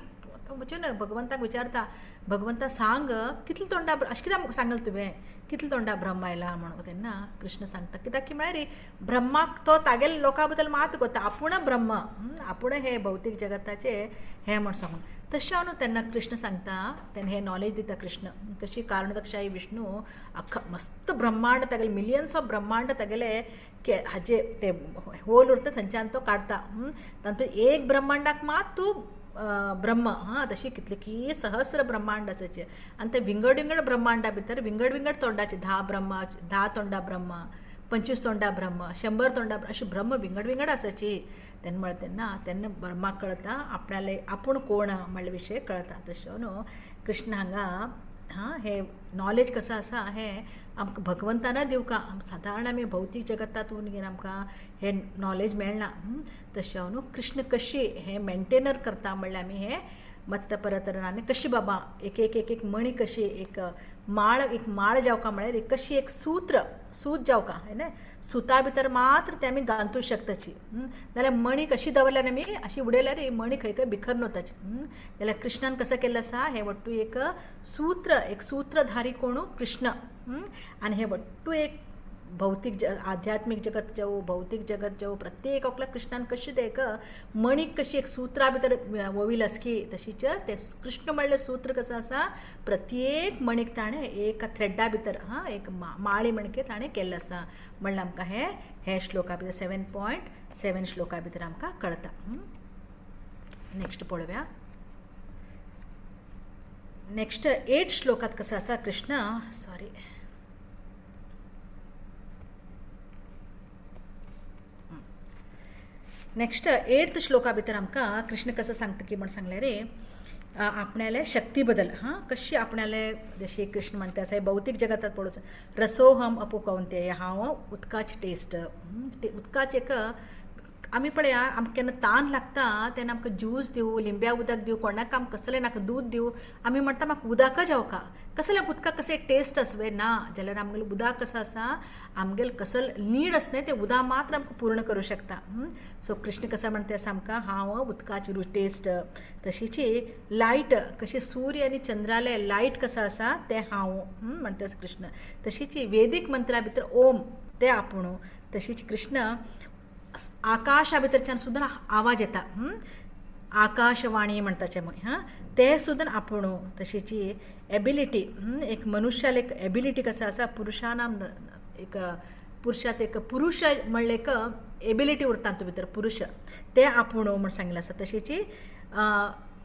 वचून भगवंताक विचारता, भगवंता सांग कितले तोंडा अशें कित्याक सांगलें तुवें कितले तोंडा ब्रह्म आयला म्हणून. तेन्ना कृष्ण सांगता कित्याक की म्हळ्यार ब्रह्माक तो तागेले लोकां बद्दल मात कोता, आपूण ब्रह्म, आपूण हे भौतीक जगताचे हें म्हण सांगून. तशें हांव न्हू तेन्ना कृष्ण सांगता, तेन्ना हें नॉलेज दिता कृष्ण कशी कारणदक्षाई विष्णू अख्खा मस्त ब्रह्मांड तागेले मिलियन्स ऑफ ब्रह्मांड तागेले हाजे ते होल उरता थंयच्यान तो काडटा. तातूंत एक ब्रह्मांडाक मात तूं ब्रह्म, हां तशी कितले की सहस्र ब्रह्मांड आसाचे आनी ते विंगड विंगड ब्रह्मांडा भितर विंगड विंगड तोंडाचे 10 ब्रह्मा, 10 तोंडा ब्रह्म, 25 तोंडा ब्रह्म, 100 तोंडा, अशे ब्रह्म विंगड विंगड आसाची. तेन्ना म्हळ्यार तेन्ना तेन्ना ब्रह्माक कळटा आपणाले आपूण कोण म्हणले विशय कळटा. तशें न्हू कृष्ण हांगा हां हे नॉलेज कसं आसा हें आमकां भगवंतान दिवका. सादारण आमी भौतीक जगतांतून घेवन आमकां हें नॉलेज मेळना. तशें न्हू कृष्ण कशी हें मेंटेनर करता म्हणल्यार आमी हें मत्त परतरणांनी कशी बाबा एक एक एक एक मणी कशी एक माळ, एक माळ जावका म्हळ्यार एक कशी एक सूत्र सूत जावका है न्हय, सुता भितर मात्र ते आमी घालतूं शकताची. नाल्यार मणी कशी दवरल्यार आमी अशी उडयल्यार ही मणी खंय खंय बिखर वताची. जाल्यार कृष्णान कसं केल्लें आसा हें वट्टू एक सूत्र, एक सूत्रधारी कोणू कृष्ण. आनी हें वट्टू एक भौतीक आध्यात्मीक जगत जावं भौतीक जगत जावं प्रत्येक एकल्या कृष्णान कशी ते एक मणीक कशी एक सूत्रा भितर वोवील आसकी तशीच ते कृष्ण म्हणलें सूत्र कसं आसा प्रत्येक मणीक ताणें एक थ्रेडा भितर हां एक माळी म्हणके ताणें केल्लें आसा म्हणल्यार आमकां हे हे श्लोका भितर 7.7 श्लोका भितर आमकां कळटा. नेक्स्ट पळोवया. नेक्स्ट 8 श्लोकात कसं आसा Krishna sorry next 8th shloka भितर आमकां कृष्ण कसं सांगता की म्हण सांगलें रे आपणाले शक्ती बदल हां कशी आपणाले जशी कृष्ण म्हणटा आसा भौतीक जगतात पळोवचो रसोहम अपो कौंतेय हांव उदकाची टेस्ट उदकाचें एक आमी पळया आमकां केन्ना तान लागता तेन्ना आमकां ज्यूस दिवं, लिंब्या उदक दिवं, कोणाक आमकां कसलें नाका दूद दिवं, आमी म्हणटा म्हाका उदकच जावका. कसलें उदकाक कसलें एक टेस्ट आसवे ना जाल्यार आमगेलें उदक कसो आसा आमगेलें कसल नीड आसता न्हय तें उदक मात्र आमकां पूर्ण करूं शकता. सो कृष्ण कसो म्हणटा आसा आमकां हांव उदकाची टेस्ट तशीच लायट कशी सूर्य आनी चंद्राले लायट कसो आसा तें हांव म्हणटा कृष्ण. तशीच वेदीक मंत्रा भितर ओम तें आपूण. तशीच कृष्ण आकाशा भितरच्यान सुद्दां आवाज येता आकाशवाणी म्हणटाचे मागीर हां तें सुद्दां आपूण. तशीच एबिलिटी एक मनुष्याले एक एबिलिटी कसो आसा पुरुशानाम एक पुरुषात एक पुरुष म्हणलें एक एबिलिटी उरता तातूंत भितर पुरुष तें आपूण म्हण सांगिल्लें आसा. तशीच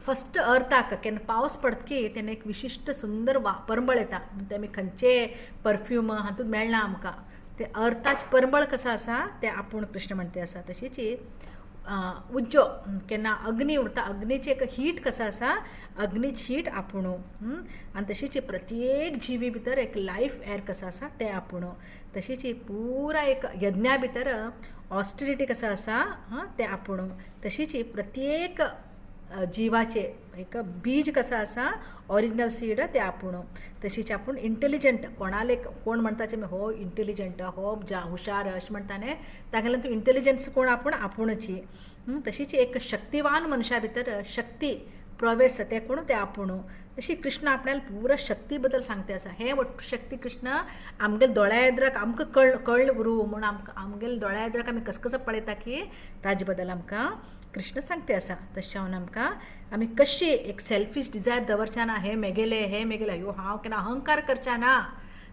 फस्ट अर्थाक केन्ना पावस पडतकीर तेन्ना एक विशिश्ट सुंदर परमळ येता तें आमी खंयचे परफ्यूम हातूंत मेळना आमकां ते अर्थाचें परमळ कसो आसा तें आपूण कृष्ण म्हणटा आसा. तशीच उज्जो केन्ना अग्नी उरता अग्नीचें एक हीट कसो आसा अग्नीची हीट आपूण. आनी तशीच प्रत्येक जिवी भितर एक लायफ एर कसो आसा तें आपूण. तशीच पुरा एक यज्ञा भितर ऑस्टिरिटी कसो आसा हां तें आपूण. तशीच प्रत्येक जिवाचे एक बीज कसो आसा ओरिजिनल सीड ते आपूण. तशीच आपूण इंटेलिजंट कोणाले कोण म्हणटा हो इंटेलिजंट हो हुशार अशें म्हणटा न्ही, तागेले तूं इंटेलिजंस कोण आपूण आपुणची. तशीच एक शक्तिवान मनशा भितर शक्ती प्रवेश ते कोण ते आपूण. तशी कृष्ण आपल्याला पुरा शक्ती बद्दल सांगते आसा. हे वट्ट शक्ती कृष्ण आमगेले दोळ्या एदराक आमकां कळ उरूं म्हूण आमकां आमगेले दोळ्या एदराक आमी कस कसो पळयता की ताजे बद्दल आमकां कृष्ण सांगते आसा. तशें जावन आमकां आमी कशी एक सेल्फीश डिजायर दवरच्या ना, हें मेगेलें हें मेगेलें, अयो हांव केन्ना अहंकार करच्या ना,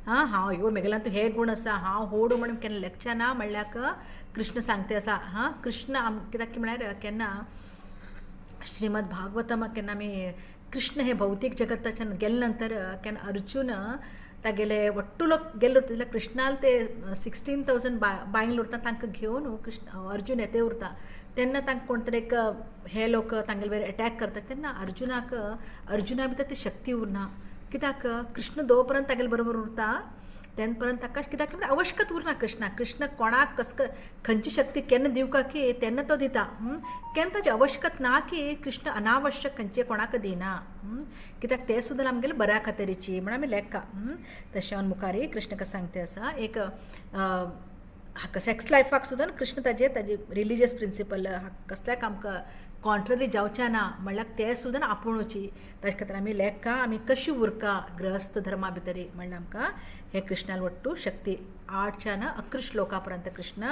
आं हांव ह्यो मेगेल्यान तूं हे गूण आसा हांव होड म्हण केन्ना लेखच्या ना म्हणल्यार कृष्ण सांगते आसा. हां कृष्ण आम कित्याक की म्हळ्यार केन्ना श्रीमद भागवतमाक केन्ना आमी कृष्ण हे भौतीक जगताच्यान गेले नंतर केन्ना अर्जुन तागेले वट्टू लोक गेल्ले उरता जाल्यार कृष्णाल ते 16,000 बायल उरता तांकां घेवन कृष्ण अर्जुन येते उरता तेन्ना तांकां कोण तरी एक हे लोक तांगेले वयर एटॅक करता तेन्ना अर्जुनाक अर्जुना भितर ती शक्ती उरना. कित्याक कृष्ण दो पर्यंत तागेले बरोबर उरता तेन्ना पर्यंत ताका कित्याक म्हळ्यार आवश्यकत उरना कृष्णा. कृष्ण कोणाक कस खंयची शक्ती केन्ना दिवका की तेन्ना तो दिता, केन्ना ताची आवश्यकत ना की कृष्ण अनावश्यक खंयचे कोणाक दिना, कित्याक ते सुद्दां आमगेले बऱ्या खातीरची म्हण आमी लेखा. तशें मुखार कृष्ण कशें सांगते आसा एक हाका सेक्स लायफाक सुद्दां कृष्ण ताजे ताजे रिलीजियस प्रिंसिपल कसल्याक आमकां कॉन्ट्ररी जावचें ना म्हणल्यार ते सुद्दां आपुणूची. ताजे खातीर आमी लेखा आमी कशी उरका गृहस्थ धर्मा भितर म्हणल्यार आमकां हे कृष्णाल वट्टू शक्ती 8 11 श्लोका पर्यंत कृष्ण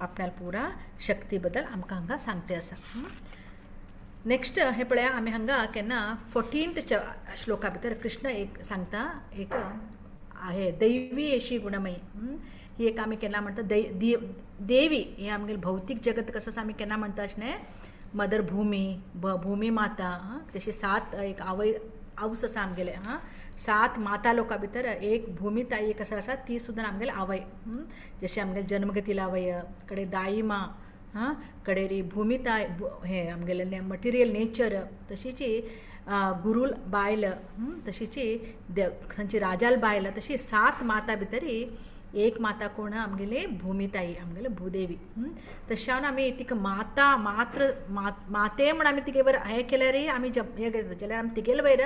आपणाल पुरा शक्ती बद्दल आमकां हांगा सांगते आसा. नेक्स्ट हे पळया आमी हांगा केन्ना 14th श्लोका भितर कृष्ण एक सांगता एक आहे दैवी अशी गुणमयी. ही एक आमी केन्ना म्हणटा देवी हे आमगेले भौतीक जगत कसं आसा आमी केन्ना म्हणटा अशें न्ही मदर भूमी भूमी माता तशी 7 एक आवय आवस आसा आमगेले. हां 7 माता लोकां भितर एक भूमी ताई एक आसा ती सुद्दां आमगेले आवय. जशें आमगेले जन्म घेतिल्ली आवय कडे दाई माँ हां कडेरी भूमी ताय हे आमगेले मटिरियल नेचर तशीच गुरूल बायल तशीच खंयची राजाल बायल तशी 7 माता भितर एक माता कोण आमगेले भूमिताई आमगेले भूदेवी. तशें आमी तिका माता मात्र माते म्हण आमी तिगे वयर हें केल्यार आमी हें जाल्यार आमी तिगेले वयर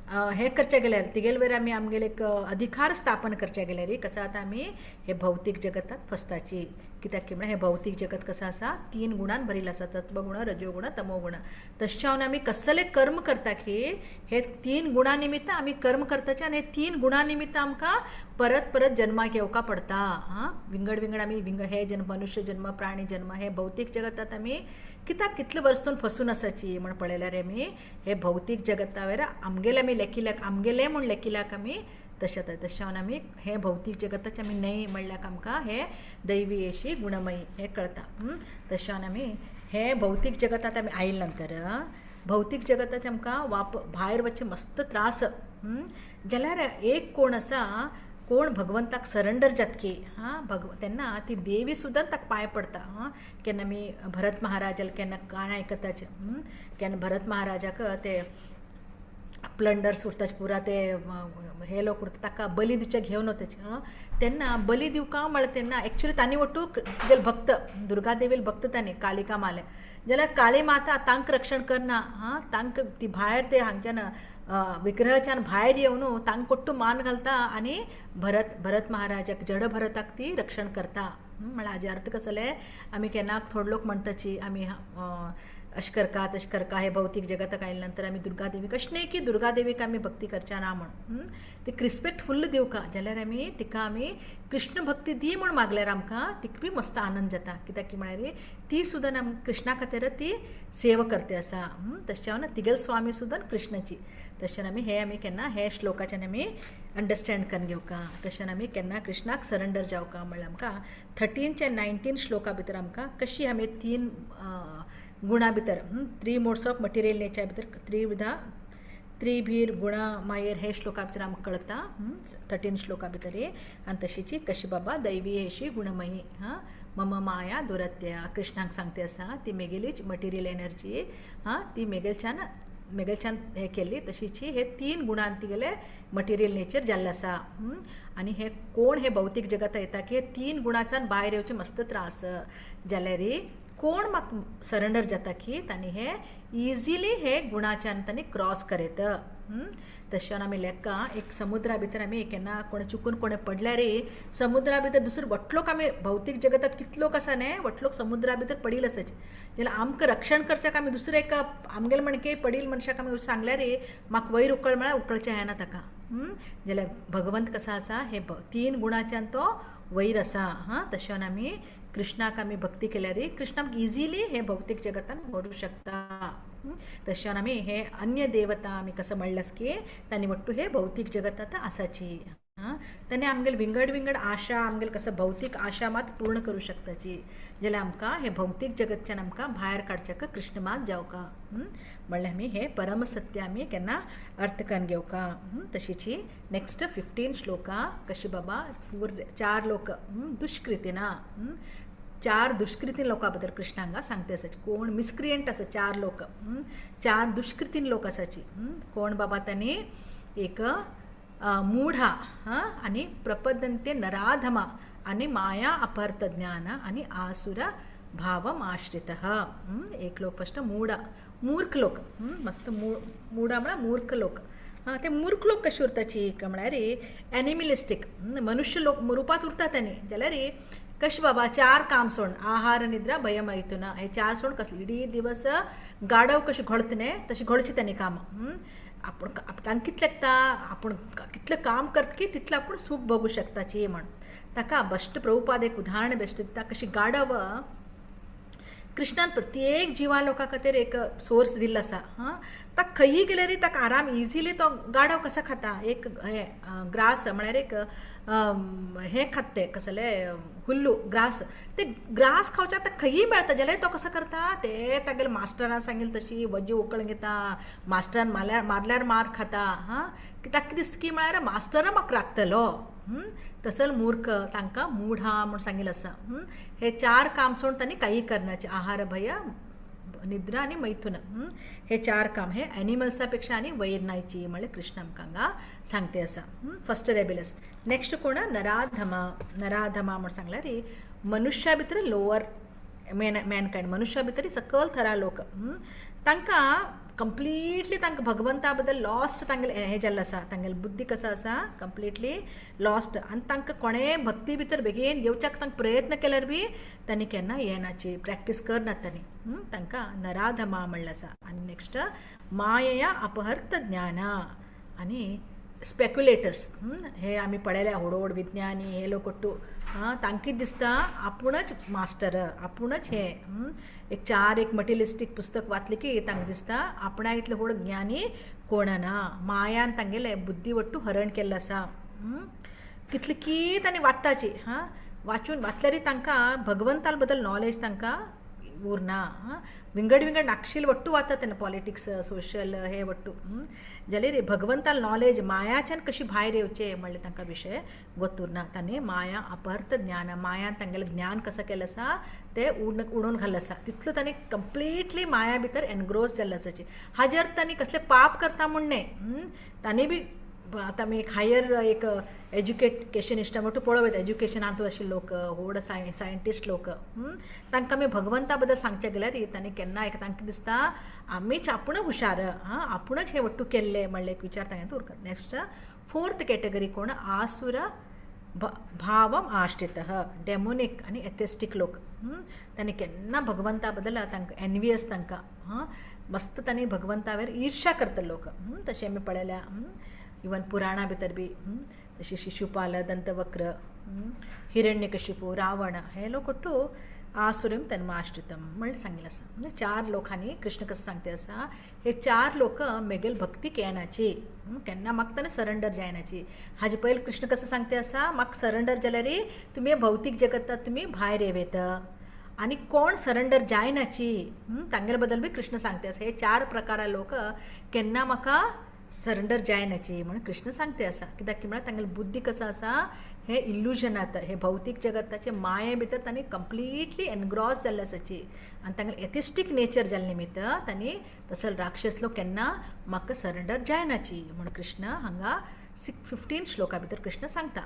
हें करचें गेल्यार तिगेले वयर आमी आमगेले एक अधिकार स्थापन करचें गेल्यार कसो आतां आमी हे भौतीक जगताक फसताची. कित्याक की म्हळ्यार हें भौतीक जगत कसं आसा 3 गुणान भरिल्लें आसा, तत्वगुण रजोगुण तमोगुण. तशें जावन आमी कसले कर्म करता की हे 3 गुणा निमित्त आमी कर्म करताचे आनी हे 3 गुणा निमित्त आमकां परत परत जन्माक येवका पडटा. हां विंगड विंगड आमी विंगड हे जन्म मनुष्य जन्म प्राणी जन्म हे भौतीक जगतात आमी कित्याक कितले वर्सून फसून आसाची म्हण पळयल्यार आमी हे भौतीक जगता वयर आमगेले आमी लेखिल्याक आमगेले म्हूण लेखिल्याक आमी तशें तशें जावन आमी हे भौतीक जगताचे आमी न्हय म्हणल्यार आमकां हे दैवी अशी गुणमयी हें कळटा. तशें जावन आमी हे भौतीक जगतात आमी आयले नंतर भौतीक जगताचे आमकां भायर वचचे मस्त त्रास जाल्यार एक कोण आसा कोण भगवंताक सरेंडर जातकी हां तेन्ना ती देवी सुद्दां ताका पांय पडटा. हां केन्ना आमी भरत महाराजाक केन्ना कांय आयकताचे केन्ना भरत महाराजाक ते प्लंडर्स उरता पुरा ते हे लोक उरता ताका बली दिवचे घेवन वताचे. हां तेन्ना बली दिवका म्हळ्यार तेन्ना एक्चुअली तांणी वट्टू तिगेले भक्त दुर्गा देवीले भक्त तांणी कालिका माले जाल्यार काळी माता तांकां रक्षण करना. हां तांकां ती भायर ते हांगच्यान विग्रहच्यान भायर येवन तांकां कोट्टू मान घालता आनी भरत महाराजाक जड भरताक ती रक्षण करता. म्हळ्यार हाजे अर्थ कसले आमी केन्ना थोडे लोक म्हणटाची आमी अशें करका तशें करका हे भौतीक जगताक आयले नंतर आमी दुर्गा देवीक अशें न्हय की दुर्गा देवीक आमी भक्ती करच्या ना म्हण तिका रिस्पेक्ट फुल्ल दिवका जाल्यार आमी तिका आमी कृष्ण भक्ती दी म्हूण मागल्यार आमकां तिका बी मस्त आनंद जाता. कित्याक की म्हळ्यार ती सुद्दां आम कृष्णा खातीर ती सेवा करते आसा. तशें जावन तिगेले स्वामी सुद्दां कृष्णाची. तशें आमी हे आमी केन्ना हे श्लोकाच्यान आमी अंडरस्टँड करून घेवका. तशें आमी केन्ना कृष्णाक सरेंडर जावका म्हळ्यार आमकां 13 आनी 19 श्लोका भितर आमकां कशी आमी 3 गुणा भितर 3 मोड्स ऑफ मटिरियल नेचर भितर त्रिविधा त्रिभीर गुणा मायर हे श्लोका भितर आमकां कळटा 13 श्लोका भितर. आनी तशीची कशी बाबा दैवी अशी गुणमयी हां मम माया दुरत्यया कृष्णाक सांगते आसा ती मेगेलीच मटिरियल एनर्जी हां ती मेगेलच्यान हें केल्ली तशीची हे 3 गुणान तिगेले मटिरियल नेचर जाल्लें आसा. आनी हे कोण हे भौतीक जगता येता की हे 3 गुणाच्यान भायर येवचे मस्त त्रास जाल्यार कोण म्हाका सरेंडर जाता की तांणी हे इजिली हे गुणाच्यान तांणी क्रॉस करयत. तशें आमी लेखा एक समुद्रा भितर आमी केन्ना कोणें चुकून कोणें पडल्यार रे समुद्रा भितर दुसरो वटलोक आमी भौतीक जगतात कितलो लोक आसा न्ही वटलोक समुद्रा भितर पडील आसाचे जाल्यार आमकां रक्षण करच्याक आमी दुसरे एक आमगेले म्हणके पडील मनशाक आमी सांगल्यार रे म्हाका वयर उकळ म्हळ्यार उकळचें येना ताका. जाल्यार भगवंत कसो आसा हे तीन गुणाच्यान तो वयर आसा. हां, तशें आमी कृष्णाक आमी भक्ती केल्यार रे कृष्ण आमकां इजिली हे भौतीक जगतान व्हरूंक शकता. तशें आमी हे अन्य देवता आमी कसं म्हणलां की तांणी वट्टू हे भौतीक जगतात आसाची. हां, तांणी आमगेले विंगड विंगड आशा आमगेले कसं भौतीक आशा मात पूर्ण करूं शकताची जाल्यार आमकां हे भौतीक जगतच्यान आमकां भायर काडच्याक कृष्ण मात जावका. म्हणल्यार आमी हे परमसत्य आमी केन्ना अर्थ करून घेवका. तशीची नेक्स्ट 15 श्लोका कशी बाबा 4 लोक दुष्कृतीना 4 दुष्कृतीन लोकां बद्दल कृष्ण हांगा सांगता आसाची. कोण मिसक्रियंट आसा 4 लोक, 4 दुष्कृतीन लोक आसाची. कोण बाबा तांणी एक मूढा आनी प्रपदंते नराधमा आनी माया अपहर्त ज्ञान आनी आसुर भावम आश्रितः. एक लोक फस्ट मूढा मूर्ख लोक, मस्त मूढा म्हळ्यार मूर्ख लोक. हां, ते मूर्ख लोक कशे उरताची म्हळ्यार एनिमिलिस्टीक मनुष्य लोक रुपांत उरता तांणी. जाल्यार कशें बाबा 4 काम सोड आहार निद्रा भय मैथुना हे 4 सोड कसले इडी दिवस गाडव कशें घोळत न्ही तशें घोळचें तांणी कामां. आपूण तांकां कितलें लागता आपूण कितलें काम करता की तितलें आपूण सूख भोगूं शकताची म्हण ताका बेश्ट प्रभुपाद एक उदाहरण बेश्ट दिता कशी गाडव कृष्णान प्रत्येक जिवा लोकां खातीर एक सोर्स दिल्लो आसा. हां, ताका खंयी गेल्यार ताका आराम इजिली तो गाडव कसो खाता एक हें ग्रास म्हळ्यार एक हें खाता तें कसलें हुल्लू ग्रास ते ग्रास खावच्याक ताका खंयी मेळटा जाल्यार तो कसो करता ते तागेले मास्टरान सांगिल्लें तशी वजी उकळून घेता मास्टरान मारल्यार मारल्यार मार खाता. हां, ताका कितें दिसता की म्हळ्यार मास्टरा म्हाका राखतलो. तसल मूर्ख तांकां मूढा म्हूण सांगिल्लें आसा. हे 4 काम सोडून तांणी कांय करनाचे आहार भय निद्रा आनी मैथुन हे 4 काम हे एनिमल्सा पेक्षा आनी वयर नायची म्हणल्यार कृष्ण आमकां हांगा सांगते आसा. फस्ट रेबेलस. नेक्स्ट कोण नराधमा. नराधमा म्हूण सांगल्यार मनुष्या भितर लोअर मॅनकायंड मनुष्या भितर सकल थरा लोक तांकां कंप्लिटली तांकां भगवंता बद्दल लॉस्ट तांगेलें हें जाल्लें आसा तांगेली बुद्धी कसो आसा कंप्लिटली लॉस्ट आनी तांकां कोणें भक्ती भितर बेगीन येवच्याक तांकां प्रयत्न केल्यार बी तांणी केन्ना येनाची प्रॅक्टीस करनात तांणी. तांकां नराधमा म्हणलें आसा. आनी नेक्स्ट मायया अपहर्त ज्ञाना आनी स्पेक्युलेटर्स हे आमी पळयल्या व्हड व्हड विज्ञानी हे लोक ಒಟ್ಟು तांकां दिसता आपुणच मास्टर आपुणच हे एक 4 एक मटेरियलिस्टीक पुस्तक वाचलें की तांकां दिसता आपणा इतले व्हड ज्ञानी कोण ना. मायान तांगेले बुद्धी वट्टू हरण केल्लें आसा. कितले की तांणी वाचताची. हां, वाचून वाचल्यार तांकां भगवंता बद्दल नॉलेज तांकां उरना. विंगड विंगड नाक्षील वट्टू वाचतात तेन्ना पॉलिटिक्स सोशल हे वट्टू जाल्यार भगवंताल नॉलेज मायाच्यान कशी भायर येवचें म्हणलें तांकां विशय गोत उरना. तांणी माया अपहर्त ज्ञान मायान तांगेलें ज्ञान कसं केलें आसा तें उडोवन घाल्लें आसा तितलो तांणी कंप्लिटली माया भितर एनग्रोस जाल्लें आसाची. हाजेर तांणी कसलें पाप करता म्हूण न्हय तांणी बी आतां आमी एक हायर एक एज्युकेशनिस्टा म्हणटा पळोवं येता एज्युकेशनांत आशिल्ले लोक व्हड सायंटिस्ट लोक तांकां आमी भगवंता बद्दल सांगचें गेल्यार तांणी केन्ना एक तांकां दिसता आमीच आपूण हुशार आं आपूणच हें वट्टू केल्लें म्हणलें एक विचार तांकां उरता. नेक्स्ट 4th category कोण आसुर भावम आश्रितः डेमोनीक आनी एथेस्टीक लोक तांणी केन्ना भगवंता बद्दल तांकां एनवियस तांकां हां मस्त तांणी भगवंतावेर ईर्ष्या करता लोक. तशें आमी पळयल्या इवन पुराणा भितर बी जशें शिशुपाल दंतवक्र हिरण्यकशिपू रावण हे लोक ಒಟ್ಟು आसुरम तन्माश्रितम म्हणलें सांगिल्लें आसा. म्हणजे 4 लोकांनी कृष्ण कसं सांगते आसा हे 4 लोक मेगेल भक्ती केनाची केन्ना म्हाका ताणें सरेंडर जायनाची. हाजे पयलीं कृष्ण कसं सांगते आसा म्हाका सरेंडर जाल्यार तुमी भौतीक जगतात तुमी भायर येवं आनी कोण सरेंडर जायनाची तांगेले बद्दल बी कृष्ण सांगते आसा. हे 4 प्रकारा लोक केन्ना म्हाका सरेंडर जायनाची म्हण कृष्ण सांगते आसा. कित्याक की म्हळ्यार तांगेली बुद्धी कसो आसा हे इल्युजनात हे भौतीक जगताचे माये भितर तांणी कंप्लिटली एनग्रॉस जाल्ले आसाची आनी तांगेलें एथिस्टीक नेचर जाल्ले निमित्त तांणी तसो राक्षस लोक केन्ना म्हाका सरेंडर जायनाची म्हण कृष्ण हांगा 15 श्लोका भितर कृष्ण सांगता.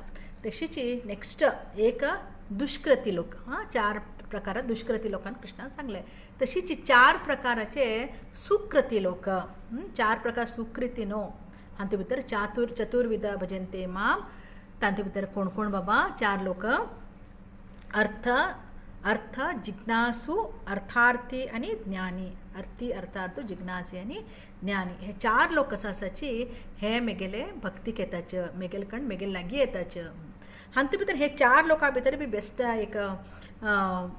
तशीच नेक्स्ट एक दुष्कृती लोक, हां 4 प्रकारात दुष्कृती लोकांक कृष्णान सांगलें. तशीच चार प्रकाराचे सुकृती लोक, चार प्रकार सुकृती न्हू, हातूंत भितर चतुर्विध भजनते माम, तांचे भितर कोण कोण बाबा चार लोक, अर्थ अर्थ जिज्ञासू अर्थार्थी आनी ज्ञानी. अर्थी अर्थार्थू जिज्ञासी आनी ज्ञानी हे चार लोक आसा आसाची हे मेगेले भक्तीक येताचे, मेगेले कण मेगेले लागीं येताचे. हातूंत भितर हे चार लोकां भितर बी बेस्ट एक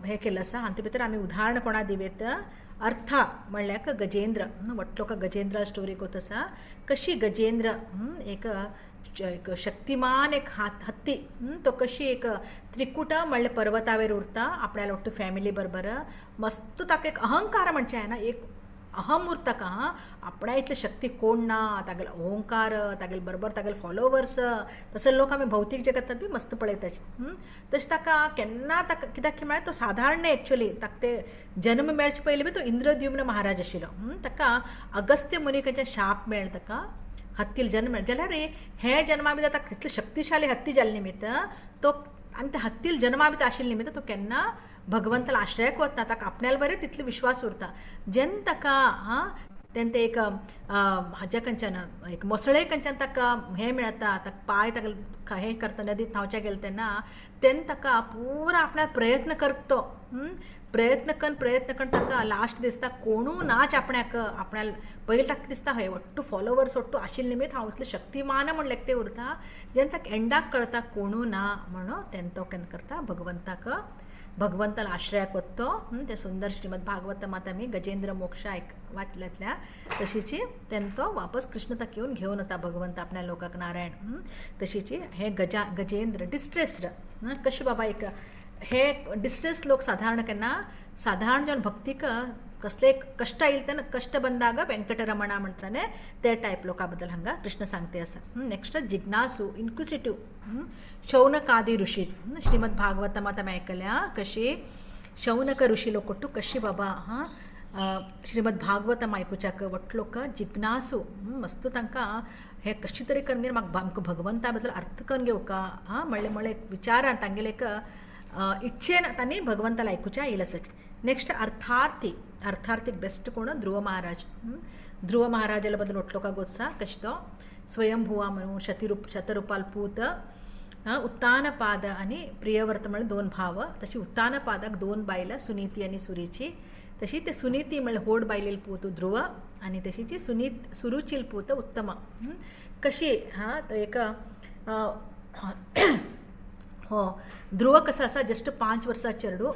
हें केल्लें आसा. हातूंत भितर आमी उदाहरण कोणा दिवं येता, अर्थ म्हणल्यार गजेंद्र. वट्ट लोकां गजेंद्र स्टोरी गोत आसा, कशी गजेंद्र एक एक शक्तिमान एक हत्ती तो कशी एक त्रिकुट म्हणल्यार पर्वतावेर उरता आपणाल्या वट्ट फॅमिली बरोबर. मस्त ताका एक अहंकार म्हणचें जायना, एक अहम उरता ताका, आपणा इतली शक्ती कोण ना, तागेलो अहंकार, तागेले बरोबर तागेले फॉलोवर्स. तसले लोक आमी भौतीक जगतात बी मस्त पळयताचे. तशें ताका केन्ना ताका कित्याक की म्हळ्यार तो सादारण न्ही एक्चुली, ताका ते जन्म मेळचे पयलीं बी तो इंद्रद्युम्न महाराज आशिल्लो. ताका अगस्त्य मुनी खंयच्यान शाप मेळ्ळो, ताका हत्तील जन्म मेळ्ळो जाल्यार हे जन्मा भितर ताका तितले शक्तिशाली हत्ती जाल्ले निमित्त तो, आनी त्या हत्तील जन्मा भितर आशिल्ले निमित्त तो केन्ना भगवंताला आश्रयाक वतना ताका आपणाल्या बरें तितलो विश्वास उरता. जेन्ना ताका हां तेन्ना ते एक हाज्या खंयच्यान एक मोसळे खंयच्यान ताका हें मेळटा, ताका पांय ताका हें करता नदींत न्हांवच्या गेले तेन्ना, तेन्ना ताका पुरो आपणाक प्रयत्न करता तो, प्रयत्न करून प्रयत्न करून ताका लास्ट दिसता कोणू नाच आपणाक, आपणाक पयलीं ताका दिसता हय वट्टू फॉलोवर्स वट्टू आशिल्ले निमित्त हांव असलें शक्तिमान म्हूण लेगीत तें उरता. जेन्ना ताका एंडाक कळटा कोणू ना म्हणून तेन्ना तो केन्ना करता भगवंताक भगवंताला आश्रयाक वता तो. तें सुंदर श्रीमद भागवत मात आमी गजेंद्र मोक्ष आयक वाचल्यांतल्या तशीची तेन्ना तो वापस कृष्ण ताका येवन घेवन वता भगवंत आपल्या लोकांक नारायण. तशीची हे गजेंद्र डिस्ट्रेस्ड कशें बाबा एक हे डिस्ट्रेस लोक साधारण केन्ना साधारण जेवन भक्तीक कसले कश्ट आयले तेन्ना कश्ट ಬಂದಾಗ ವೆಂಕಟರಮಣ म्हणटाने ते टायप लोकां बद्दल हांगा कृष्ण सांगते आसा. नेक्स्ट जिज्ञासू इन्क्विसिटीव शौनकादी ऋषी. श्रीमद भागवत मात आमी आयकल्या कशी शौनक ऋषी लोक कोट्टू कशी बाबा हां श्रीमद भागवतम आयकुच्याक वट्ट लोक जिज्ञासू मस्त तांकां हे कशें तरी करून म्हाका आमकां भगवंता बद्दल अर्थ करून घेवका हां म्हणलें म्हणलें एक विचारान तांगेले एक इच्छेन तांणी भगवंताला आयकुचें आयिल्लें आसा. नेक्स्ट अर्थार्थी, अर्थार्थीक बेस्ट कोण ध्रुव महाराज. ध्रुव महाराजाला बद्दल वट्ट लोकांक गोत कशें तो स्वयंभुवा म्हणून शतरूपाल पूत, उत्तानपाद आनी प्रियव्रत म्हळ्यार दोन भाव. तशी उत्तानपादाक दोन बायलां सुनीती आनी सुरुची. तशी ते सुनीती म्हळ्यार होड बायलेल पूत ध्रुव आनी तशीची सुरुचील पूत उत्तम. कशी हां तो एक हो ध्रुव कसो आसा जस्ट 5 वर्सां चेडू.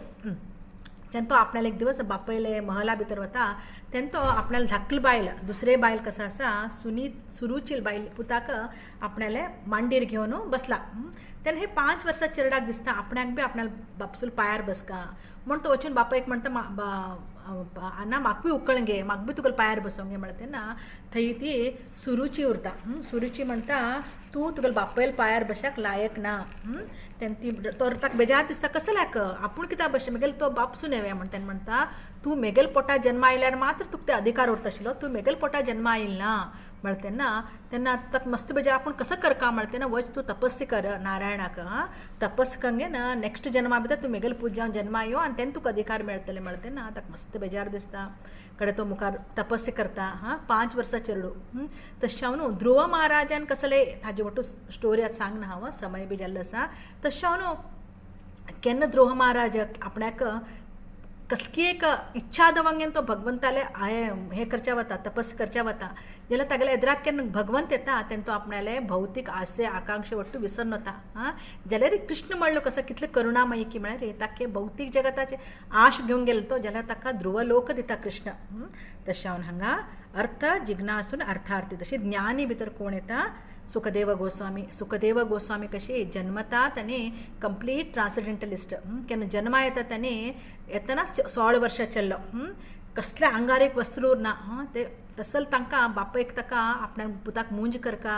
तेन्ना तो आपणाले एक दिवस बापयले महला भितर वता तेन्ना तो आपणाले धाकली बायल दुसरे बायल कसो आसा सुरुचील बायल पुताक आपणाले मांडीर घेवन बसला. तेन्ना हे 5 वर्सां चेरडाक दिसता आपणाक बी आपणाले बापसूल पांयार बसका म्हूण तो वचून बापायक म्हणटा आना म्हाका बी उकळ गे, म्हाका बी तुका पांयार बसोवंक गे म्हणटा तेन्ना थंय ती सुरुची उरता. सुरुची म्हणटा तूं तुगेले बापायल पांयार बशाक लायक ना. तेन्ना ती तो ताका बेजार दिसता कसो लायक आपूण कित्याक बशें मेगेलो तो बापसून येवया म्हण. तेन्ना म्हणटा तूं मेगेल पोटा जन्मा आयल्यार मात्र तुका ते अधिकार उरता आशिल्लो, तूं मेगेल पोटा जन्मा आयल ना म्हणटा तेन्ना तेन्ना ताका मस्त बेजार आपूण कसो करका म्हणटा तेन्ना वच तूं तपस्या कर नारायणाक, आं तपस कंगे ना नेक्स्ट जन्मा भितर तूं मेगेल पूत जावन जन्मा यो आनी तेन्ना तुका अधिकार मेळटले म्हणटा तेन्ना ताका मस्त बेजार दिसता. कडे तो मुखार तपस्या करता हां 5 वर्सां चेडू. तशें हांव न्हू ध्रुव महाराजान कसले ताजे वट्टू स्टोरी आतां सांगना हांव, समय बी जाल्लो आसा. तशें हांव न्हू केन्ना ध्रुव महाराज आपणाक कसली एक इच्छा दवंगेन तो भगवंताले हें करच्या वता तपस करच्या वता जाल्यार तागेल्या एदराक केन्ना भगवंत येता तेन्ना तो आपणाले भौतीक आशय आकांक्षा वट्टू विसरून वता. हां जाल्यार कृष्ण म्हणलो कसो कितले करुणामयी की म्हळ्यार ताके भौतीक जगताचे आश घेवन गेलो तो जाल्यार ताका ध्रुवलोक दिता कृष्ण. तशें हांव हांगा अर्थ जिज्ञासून अर्थार्थी. तशें ज्ञानी भितर कोण येता सुखदेव गोस्वामी. सुखदेव गोस्वामी कशी जन्मता तांणी कंप्लीट ट्रान्सडेंटलिस्ट. केन्ना जन्मा येता तांणी येतना 16 वर्सां चेल्लो, कसल्या आंगार एक वस्त्र उरना. ते तसल तांकां बापायक ताका आपणा पुताक मूंज करका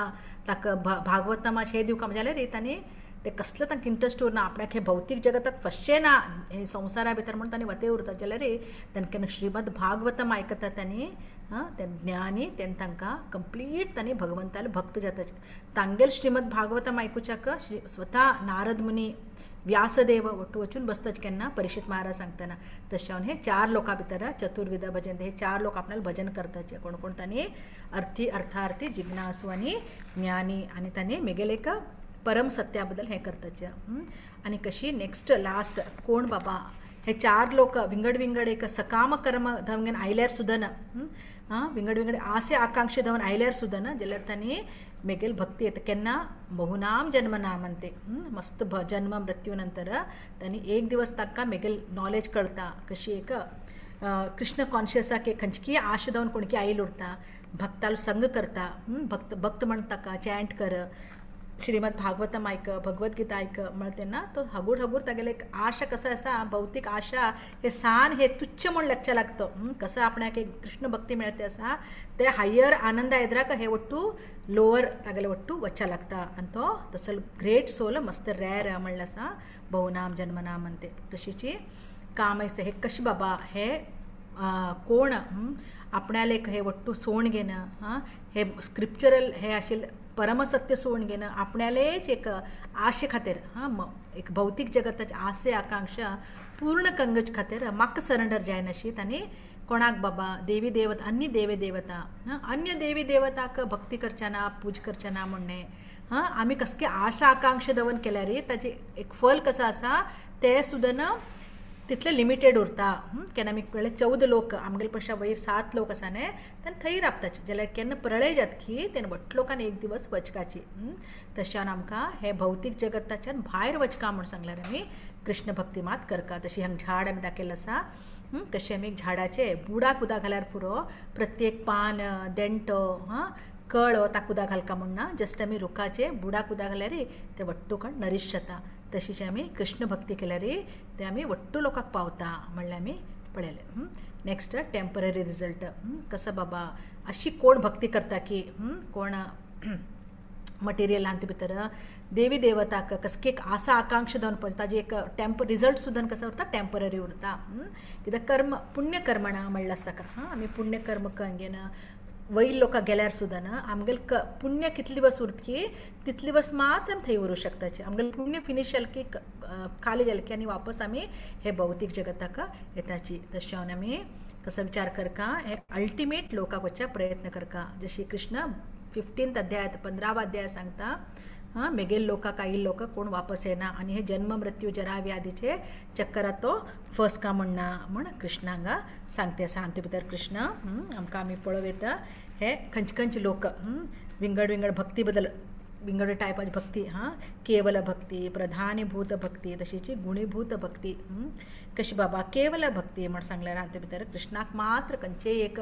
ताका भागवतमाच हें दिवका जाल्यार रे तांणी ते कसलें तांकां इंट्रस्ट उरना आपणाक हे भौतीक जगतात फसचें ना हे संवसारा भितर म्हूण तांणी वते उरता. जाल्यार रे तांकां केन्ना श्रीमद भागवतम आयकता तांणी हां ते ज्ञानी तेन्ना तांकां कंप्लीट तांणी भगवंताले भक्त जाता. तांगेल श्रीमद भागवतम आयकुच्याक श्री स्वता नारद मुनी व्यासदेव ಒಟ್ಟು वचून बसताच केन्ना परीक्षित महाराज सांगतना. तशें हे चार लोकां भितर चतुर्विध भजन, हे चार लोक आपणाले भजन करताचे. कोण कोण तांणी अर्थी, अर्थार्थी, जिज्ञासू आनी ज्ञानी, आनी तांणी मेगेले एक परम सत्या बद्दल हें करताचे. आनी कशी नेक्स्ट लास्ट कोण बाबा हे चार लोक विंगड विंगड एक सकाम कर्म धवन आयल्यार सुद्दां ना, आं विंगड विंगड आसे आकांक्षे धवन आयल्यार सुद्दां ना, जाल्यार तांणी मेगेल भक्ती येता केन्ना बहुनाम जन्म नामंते मस्त जन्म मृत्यू नंतर तांणी एक दिवस तांकां मेगेल नॉलेज कळता. कशी एक कृष्ण कॉन्शियसाक एक खंयची आशा दवन कोणकी आयल उरता, भक्ताल संग करता, भक्त भक्त म्हण ताका चॅन्ट कर, श्रीमद भागवतम आयक, भगवद्गीता आयक म्हळ्यार तेन्ना तो हगूर हगूर तागेले एक आशा कसो आसा, भौतीक आशा हे सान हे तुच्छ म्हूण लक्ष लागता. कसो आपणाक एक कृष्ण भक्ती मेळते आसा ते हायर आनंदा येद्राक हे वट्टू लोअर तागेले वट्टू वच्चा लागता आनी तो तसो ग्रेट सोल मस्त रॅर म्हणलें आसा बहुनाम जन्मनाम म्हणते. तशीची काम आसता हे कशें बाबा हे कोण आपणाले हे वट्टू सोण घेना, हां हे स्क्रिप्चरल हे आशिल्ले परमसत्य सोण घेना, आपणालेच एक आशे खातीर, हां एक भौतीक जगताचे आसे आकांक्षा पूर्ण कंगज खातीर म्हाका सरेंडर जायनाशी तांणी कोणाक बाबा देवी देवता अन्य देवी देवता, हां अन्य देवी देवताक भक्ती करचे ना, पूज करचे ना म्हणणें, हां आमी कसके आशा आकांक्षा दवन केल्यार ताजें एक फल कसो आसा तें सुद्दां ना तितलें लिमिटेड उरता. केन्ना आमी पळयलें 14 लोक आमगेले पेक्षा वयर 7 लोक आसा न्ही, तेन्ना थंय राबताचे, जाल्यार केन्ना प्रळय जातकी तेन्ना व्हडलो लोकान एक दिवस वचकाची. तशें आमकां हें भौतीक जगताच्यान भायर वचका म्हूण सांगल्यार आमी कृष्ण भक्ती मात करका. तशी हांगा झाड आमी दाखयल्लें आसा, कशें आमी झाडाचे बुडाक उदक घाल्यार पुरो, प्रत्येक पान देंटो हां कळ ताका उदक घालका म्हूण ना, जस्ट आमी रुखाचे बुडाक उदक घाल्यार तें वट्टूकण नरिश जाता. तशीच आमी कृष्ण भक्ती केल्यार ते आमी वट्टू लोकांक पावता म्हणल्यार आमी पळयलें. नेक्स्ट टेंपररी रिजल्ट, कसो बाबा अशी कोण भक्ती करता की कोण मटेरियलांत भितर देवी देवताक कसके एक आसा आकांक्षा दवन पळय ताजी एक रिजल्ट सुद्दां कसो उरता टेंपररी उरता. कित्याक कर्म पुण्यकर्मणा म्हणलें आसता ताका, हां आमी पुण्यकर्म घेना वयर लोकां गेल्यार सुद्दां ना आमगेले पुण्य कितले दिवस उरतकी तितले दिवस मात्र आमी थंय उरूंक शकताचे. आमगेले पुण्य फिनीश जालें की खाली जालें की आनी वापस आमी हे भौतीक जगताक येताची. तशें जावन आमी कसो विचार करका हे अल्टिमेट लोकाक वचच्या प्रयत्न करका. जशी कृष्ण 15th अध्याय 15वा अध्याय सांगता, हां मेगेल लोकाक आयिल्ले लोक कोण वापस येना आनी हे जन्म मृत्यू जरा व्याधीचे चक्करात तो फस का म्हणना म्हूण कृष्ण हांगा सांगते आसा. हातूंत भितर कृष्ण आमकां आमी पळोवं येता हे खंयचे खंयचे लोक विंगड विंगड भक्ती बद्दल विंगड टायपाची भक्ती, हां केवल भक्ती, प्रधानीभूत भक्ती, तशीच गुणीभूत भक्ती. कशी बाबा केवल भक्ती म्हण सांगल्यार हातूंत भितर कृष्णाक मात्र खंयचेय एक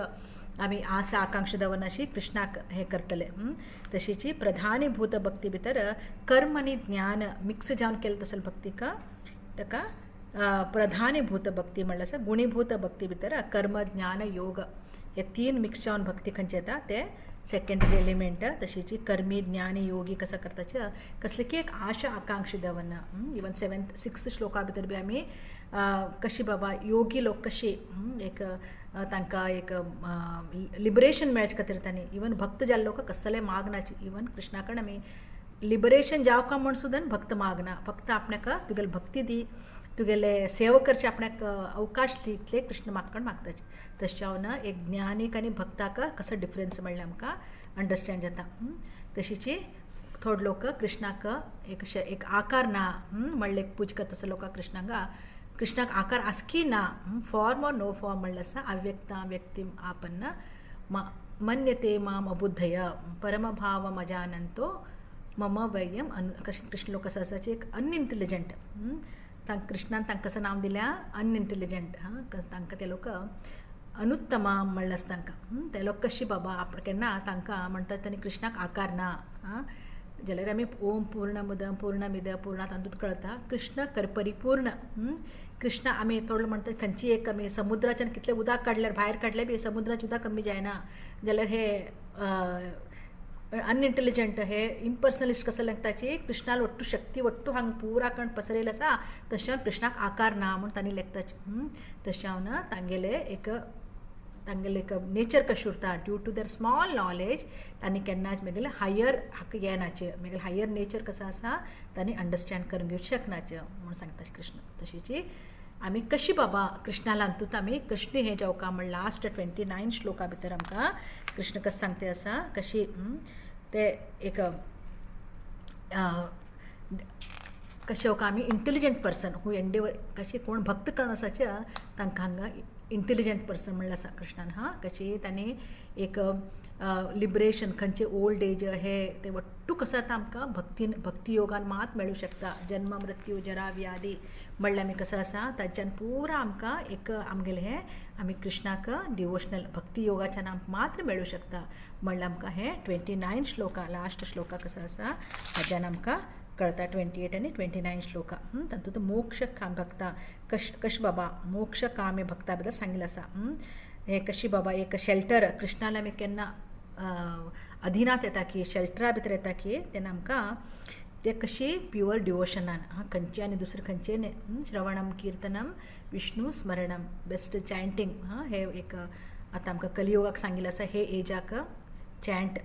आमी आसा आकांक्षा दवरनाशी कृष्णाक हें करतले. तशीच प्रधानीभूत भक्ती भितर कर्म आनी ज्ञान मिक्स जावन केलें तसले भक्तीक ताका प्रधानीभूत भक्ती म्हणल्यार आसा. गुणीभूत भक्ती भितर कर्म ज्ञान योग हे 3 मिक्स जावन भक्ती खंयचे येता ते सेकेंडरी एलिमेंट. तशीच कर्मी ज्ञानी योगी कसो करताचे कसले की एक आशा आकांक्षा दवरना. इवन 7th 6th श्लोका भितर बी आमी कशी बाबा योगी लोक कशी एक तांकां एक लिबरेशन मेळचे खातीर तांणी इवन भक्त जाल्ले लोक कसले मागनाची, इवन कृष्णा कडेन आमी लिबरेशन जावका म्हूण सुद्दां भक्त मागना, फक्त आपणाक तुगेली भक्ती दी, तुगेले सेवा करचे आपणाक अवकाश दी इतले कृष्ण मागकण मागताचे. तशें जावन एक ज्ञानीक आनी भक्ताक कसो डिफरन्स म्हणल्यार आमकां अंडरस्टँड जाता. तशीची थोडे लोक कृष्णाक एक एक आकार ना म्हणले एक पूज करता तसो लोकांक कृष्णाक कृष्णाक आकार आसकी ना, फॉर्म ऑर नो फॉर्म म्हणलें आसा. अव्यक्ता व्यक्तीम आपन्न मन्यते माम अबुद्धय परमभाव मजानंतो मम वयम अनु. कशें कृष्ण लोक कसो आसा एक अनइंटेलिजंट, तांकां कृष्णान तांकां कसो नांव दिल्या अनइंटेलिजंट, हां तांकां ते लोक अनुत्तमा म्हणलें आसा तांकां. ते लोक कशी बाबा आप केन्ना तांकां म्हणटात तांणी कृष्णाक आकार ना, आं जाल्यार आमी ओम पूर्णमुदम पूर्णमिद पूर्णात तातूंत कळता कृष्ण परिपूर्ण. कृष्ण आमी थोडो म्हणटा खंयची एक आमी समुद्राच्यान कितलें उदक काडल्यार भायर काडल्यार बी समुद्राचें उदक कमी जायना, जाल्यार हे अनइंटेलिजंट हे इम्पर्सनलिस्ट कसो लेखताची कृष्णाल वट्टू शक्ती वट्टू हांगा पुरा कण पसरेल आसा तशें कृष्णाक आकार ना म्हूण तांणी लेखताची. तशें हांव ना तांगेले एक तांगेले एक नेचर कशें उरता due to their small knowledge तांणी केन्नाच मागीर हायर हाका येनाचे, मागीर हायर नेचर कसो आसा तांणी अंडरस्टँड करून घेवंक शकनाचे म्हूण सांगता कृष्ण. तशीची आमी कशी बाबा कृष्णा अंतूत आमी कृष्ण हें जेवका म्हण लास्ट 29 श्लोका भितर आमकां कृष्ण कसं सांगते आसा कशी ते एक कशें का आमी इंटेलिजंट पर्सन हू एंडेवर कशें कोण भक्त करण आसाचे तांकां हांगा इंटेलिजंट पर्सन म्हणलें आसा कृष्णान. हां, कशी तांणी एक लिबरेशन खंयचे ओल्ड एज हे ते वट्टू कसो आतां आमकां भक्तीन भक्ती योगान मात मेळूं शकता. जन्म मृत्यू जरा व्याधी म्हणल्यार आमी कसो आसा ताच्यान पुरा आमकां एक आमगेलें हें आमी कृष्णाक डिवोशनल भक्ती योगाच्यान आमकां मात्र मेळूं शकता म्हणल्यार आमकां हें 29 श्लोका लास्ट श्लोका कसो आसा हाज्यान आमकां कळता. 28 आनी 29 श्लोका तातूंत मोक्ष काम भक्ता कश कश बाबा मोक्ष काम्य भक्ता बद्दल सांगिल्लें आसा. हें कशी बाबा एक शेल्टर कृष्णाला आमी केन्ना अधीनात येता की शेल्टरा भितर येता की तेन्ना आमकां ते कशी प्युअर डिवोशनान हां खंयचे आनी दुसरें खंयचे न्ही, श्रवणम किर्तनम विष्णू स्मरणम बेस्ट चॅन्टींग. हां, हे एक आतां आमकां कलियुगाक सांगिल्लें आसा हे एजाक चॅन्ट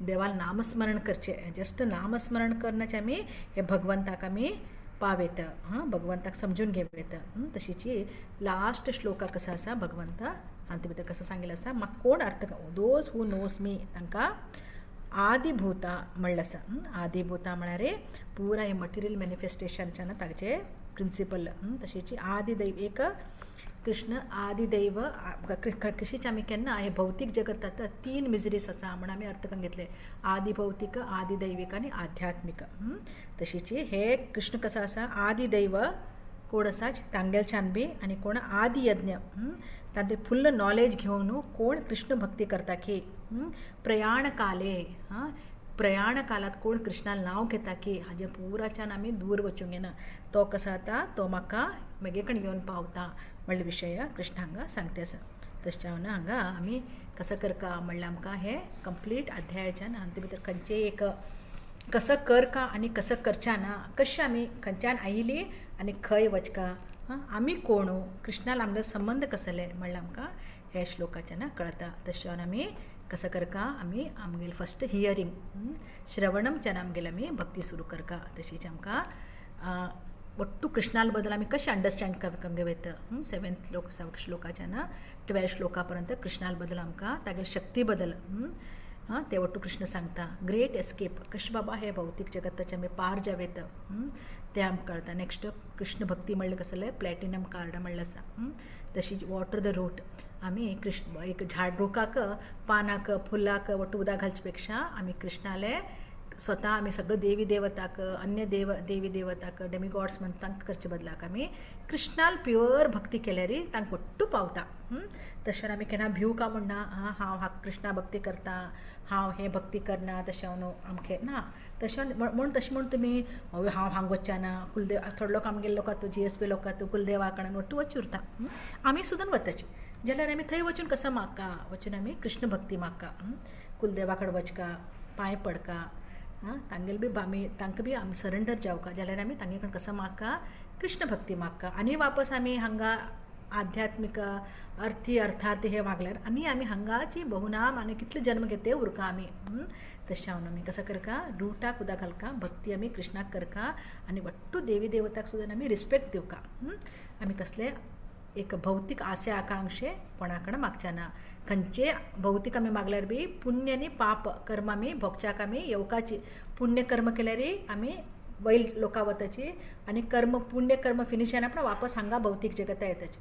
देवाल नामस्मरण करचें, जस्ट नामस्मरण करनाचे आमी हे भगवंताक आमी पावेत, हां भगवंताक समजून घेवं. तशीची लास्ट श्लोका कसो आसा भगवंत हांचे भितर कसो सांगिल्लें आसा म्हाका कोण अर्थ those who knows मी तांकां आदिभूता म्हणलें आसा. आदिभूता म्हळ्यार पुरा हें मटिरियल मॅनिफेस्टेशनच्यान ताचे प्रिंसिपल. तशीची आदिदैव एक कृष्ण आदिदैव कशीच आमी केन्ना हे भौतीक जगत आतां 3 मिजरीस आसा म्हण आमी अर्थ करून घेतले, आदिभौतीक आदिदैवीक आनी आध्यात्मीक. तशीची हे कृष्ण कसो आसा आदिदैव कोण आसा तांगेलच्यान बी आनी कोण आदियज्ञ तांचे फुल्ल नॉलेज घेवन कोण कृष्ण भक्ती करता की प्रयाण काले, हां प्रयाण कालात कोण कृष्णा नांव घेता की हाजे पुराच्यान आमी दूर वचूंक येना, तो कसो जाता तो म्हाका म्हगे कडेन येवन पावता म्हणले विशय कृष्ण हांगा सांगते आसा. तशें जावन हांगा आमी कसो करका म्हणल्यार आमकां हें कंप्लीट अध्यायाच्यान हातूंत भितर खंयचें एक कसो करका आनी कसो करच्या ना, कशें आमी खंयच्यान आयिल्ली आनी खंय वचका, हां आमी कोण कृष्णाल आमगे संबंद कसले म्हणल्यार आमकां हे श्लोकाच्यान कळता. तशें जावन आमी कसो करका आमी आमगेले फस्ट हियरींग श्रवणमच्यान आमगेले आमी भक्ती सुरू करका. तशीच आमकां वट्टू कृष्णाल बद्दल आमी कशें अंडरस्टँड करूंक वयता 7th श्लोकाच्यान 12 श्लोका पर्यंत कृष्णाल बद्दल आमकां तागे शक्ती बद्दल हां ते वट्टू कृष्ण सांगता. ग्रेट एस्केप कशें बाबा हे भौतीक जगताचे आमी पार जावं येता तें आमकां कळटा. नेक्स्ट कृष्ण भक्ती म्हणलें कसलें प्लॅटिनम कार्ड म्हणलें आसा. तशीच वॉटर the root आमी कृष्ण एक झाड रुखाक पानाक फुलाक वट्टू उदक घालचे पेक्षा आमी कृष्णाले स्वता आमी सगळे देवी देवताक अन्य देव देवी देवताक डेमिगॉड्स म्हण तांकां करचे बदलाक आमी कृष्णाल प्युअर भक्ती केल्यार तांकां वट्टू पावता. तशें आमी केन्ना भिवू का म्हणना हां हांव हा कृष्णा भक्ती करता हांव हें भक्ती करना तशें न्हू अमकें ना तशें म्हूण तशें म्हूण तुमी हांव हांगा वचचें ना कुलदेव थोडे लोक आमगेले लोक आतां GSB लोक आतां कुलदेवा कडेन वट्टू वच उरता आमी सुद्दां वताची जाल्यार आमी थंय वचून कसो मागका वचून आमी कृष्ण भक्ती मागका कुलदेवा कडेन वचका पांय पडका आं तांगेले बी आमी तांकां बी आमी सरेंडर जावका जाल्यार आमी तांगे कडेन कसो मागका कृष्ण भक्ती मागका. आनी वापस आमी हांगा आध्यात्मीक अर्थी अर्थार्थी हे मागल्यार आनी आमी हांगाची बहुनाम आनी कितले जन्म घेते उरका आमी. तशें जावन आमी कसो करका रुटाक उदक घालका भक्ती आमी कृष्णाक करका आनी वट्टू देवी देवताक सुद्दां आमी रिस्पेक्ट दिवका. आमी कसले एक भौतीक आसे आकांक्षे कोणा कडेन मागचे ना, खंयचे भौतीक आमी मागल्यार बी पुण्य आनी पाप कर्म आमी भोगच्याक आमी येवकाची पुण्य कर्म केल्यार आमी वयल लोकां वताची आनी कर्म पुण्य कर्म फिनीश जायना पण वापस हांगा भौतीक जगता येताची.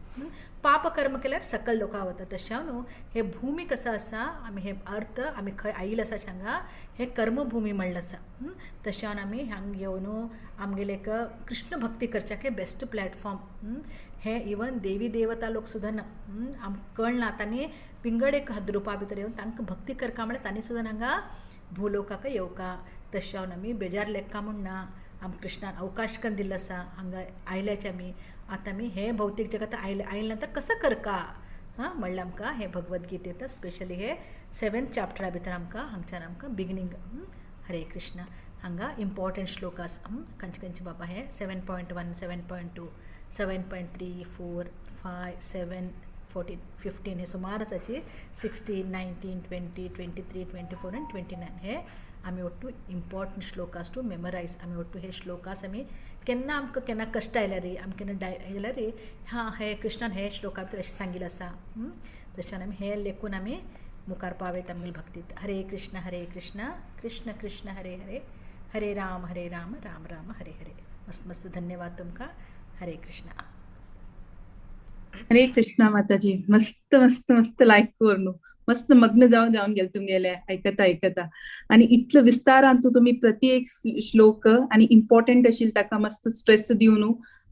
पाप कर्म केल्यार सकल लोकां वता. तशें न्हू हे भूमी कसो आसा आमी हे अर्थ आमी खंय आयिल्ले आसा हांगा हे कर्मभूमी म्हणलें आसा. तशें जावन आमी हांगा येवन आमगेले एक कृष्ण भक्ती करच्याक हे बेस्ट प्लॅटफॉर्म. हे इवन देवी देवता लोक सुद्दां ना आमकां कळना तांणी पिंगड एक रुपा भितर येवन तांकां भक्ती करका म्हळ्यार तांणी सुद्दां हांगा भूलोकाक येवका. तशें जावन आमी बेजार लेखका म्हूण ना आमकां कृष्णान अवकाश करून दिल्लो आसा हांगा आयल्याचे आमी आतां आमी हे भौतीक जगत आयले आयले नंतर कसो करका हां म्हणल्यार आमकां हे भगवद्गीतेंत स्पेशली हे 7th चॅप्टरा भितर आमकां हांगच्यान आमकां बिगिनींग. हरे कृष्ण हांगा इम्पॉर्टंट श्लोकास खंयचे खंयचे बाबा हे 7.1 7.2 7.3 4 5 7 14 15 हे सुमार आसाची. 16 19 20 23 24 आनी 29 हे आमी ಒಟ್ಟು इंपॉर्टंट श्लोकास टू मेमरायज. आमी ಒಟ್ಟು हे श्लोकास आमी केन्ना आमकां केन्ना कश्ट आयल्यार आमकां केन्ना डाय जाल्यार हां हे कृष्णान हे श्लोका भितर अशें सांगिल्लें आसा. तशें आमी हें लेखून आमी मुखार पावयता आमगेले भक्तीत. हरे कृष्ण हरे कृष्ण कृष्ण कृष्ण हरे हरे, हरे राम हरे राम राम राम हरे हरे. मस्त मस्त धन्यवाद तुमकां. हरे कृष्ण. हरे कृष्णा माताजी. मस्त मस्त मस्त लायक करून मस्त मग्न जावन जावन गेले तुमगेले आयकता आयकता आनी इतलो विस्तारान तूं तुमी प्रति एक श्लोक आनी इम्पॉर्टंट आशिल्ले ताका मस्त स्ट्रेस दिवन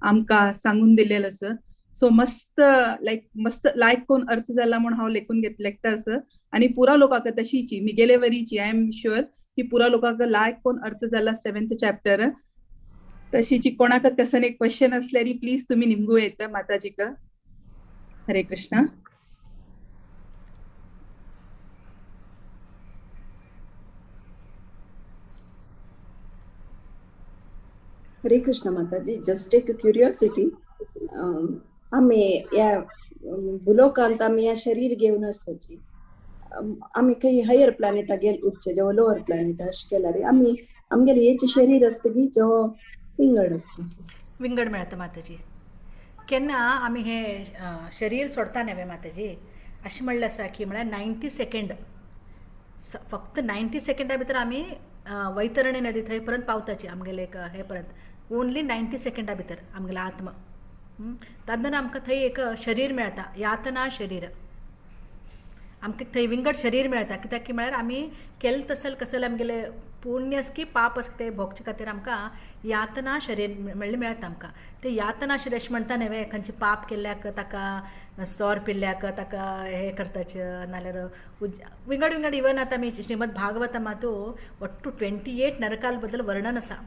आमकां सांगून दिलेलो आसा. सो मस्त लायक मस्त लायक करून अर्थ जाला म्हूण हांव लेखून लेखता आसा. आनी पुरा लोकांक तशीची मिगेले वरीची I am sure की पुरा लोकांक लायक करून अर्थ जाला 7th chapter. तशीची कोणाक कसन एक क्वेश्चन असल्यारी प्लीज तुम्ही निमगू येता माताजीक. हरे कृष्णा. हरे कृष्ण माताजी. जस्ट एक क्युरियोसिटी, आमी ह्या भुलोकांत आमी ह्या शरीर घेवन आसाची, आमी खंय हायर प्लॅनेटा गेल उच्च जेव्हा लोअर प्लॅनेटा अशें केल्यार आमी आमगेले हेचे शरीर आसता की जेव्हा विंगड आसता? विंगड मेळटा माताजी. केन्ना आमी हे शरीर सोडता न्हय माताजी, अशें म्हणलें आसा की म्हळ्यार 90 सेकेंड, फक्त 90 सेकेंडा भितर आमी वैतरणी नदी थंय पर्यंत पावताची आमगेले एक हे पर्यंत ओनली 90 सेकेंडा भितर आमगेलो आत्मा. तातूंत आमकां थंय एक शरीर मेळटा, यातना शरीर. आमकां थंय विंगड शरीर मेळटा कित्याक की म्हळ्यार आमी केल्लें तसल कसलें आमगेलें पुण्य आस की पाप आस तें भोगचे खातीर आमकां यातना शरीर म्हणलें मेळटा आमकां. तें यातना शरीर अशें म्हणटा न्हय खंयचें पाप केल्ल्याक ताका सोर पिल्ल्याक ताका हें करताचें नाल्यार विंगड विंगड. इवन आतां आमी श्रीमद भागवतमातू ಒಟ್ಟು 28 नरकाल बद्दल वर्णन आसा.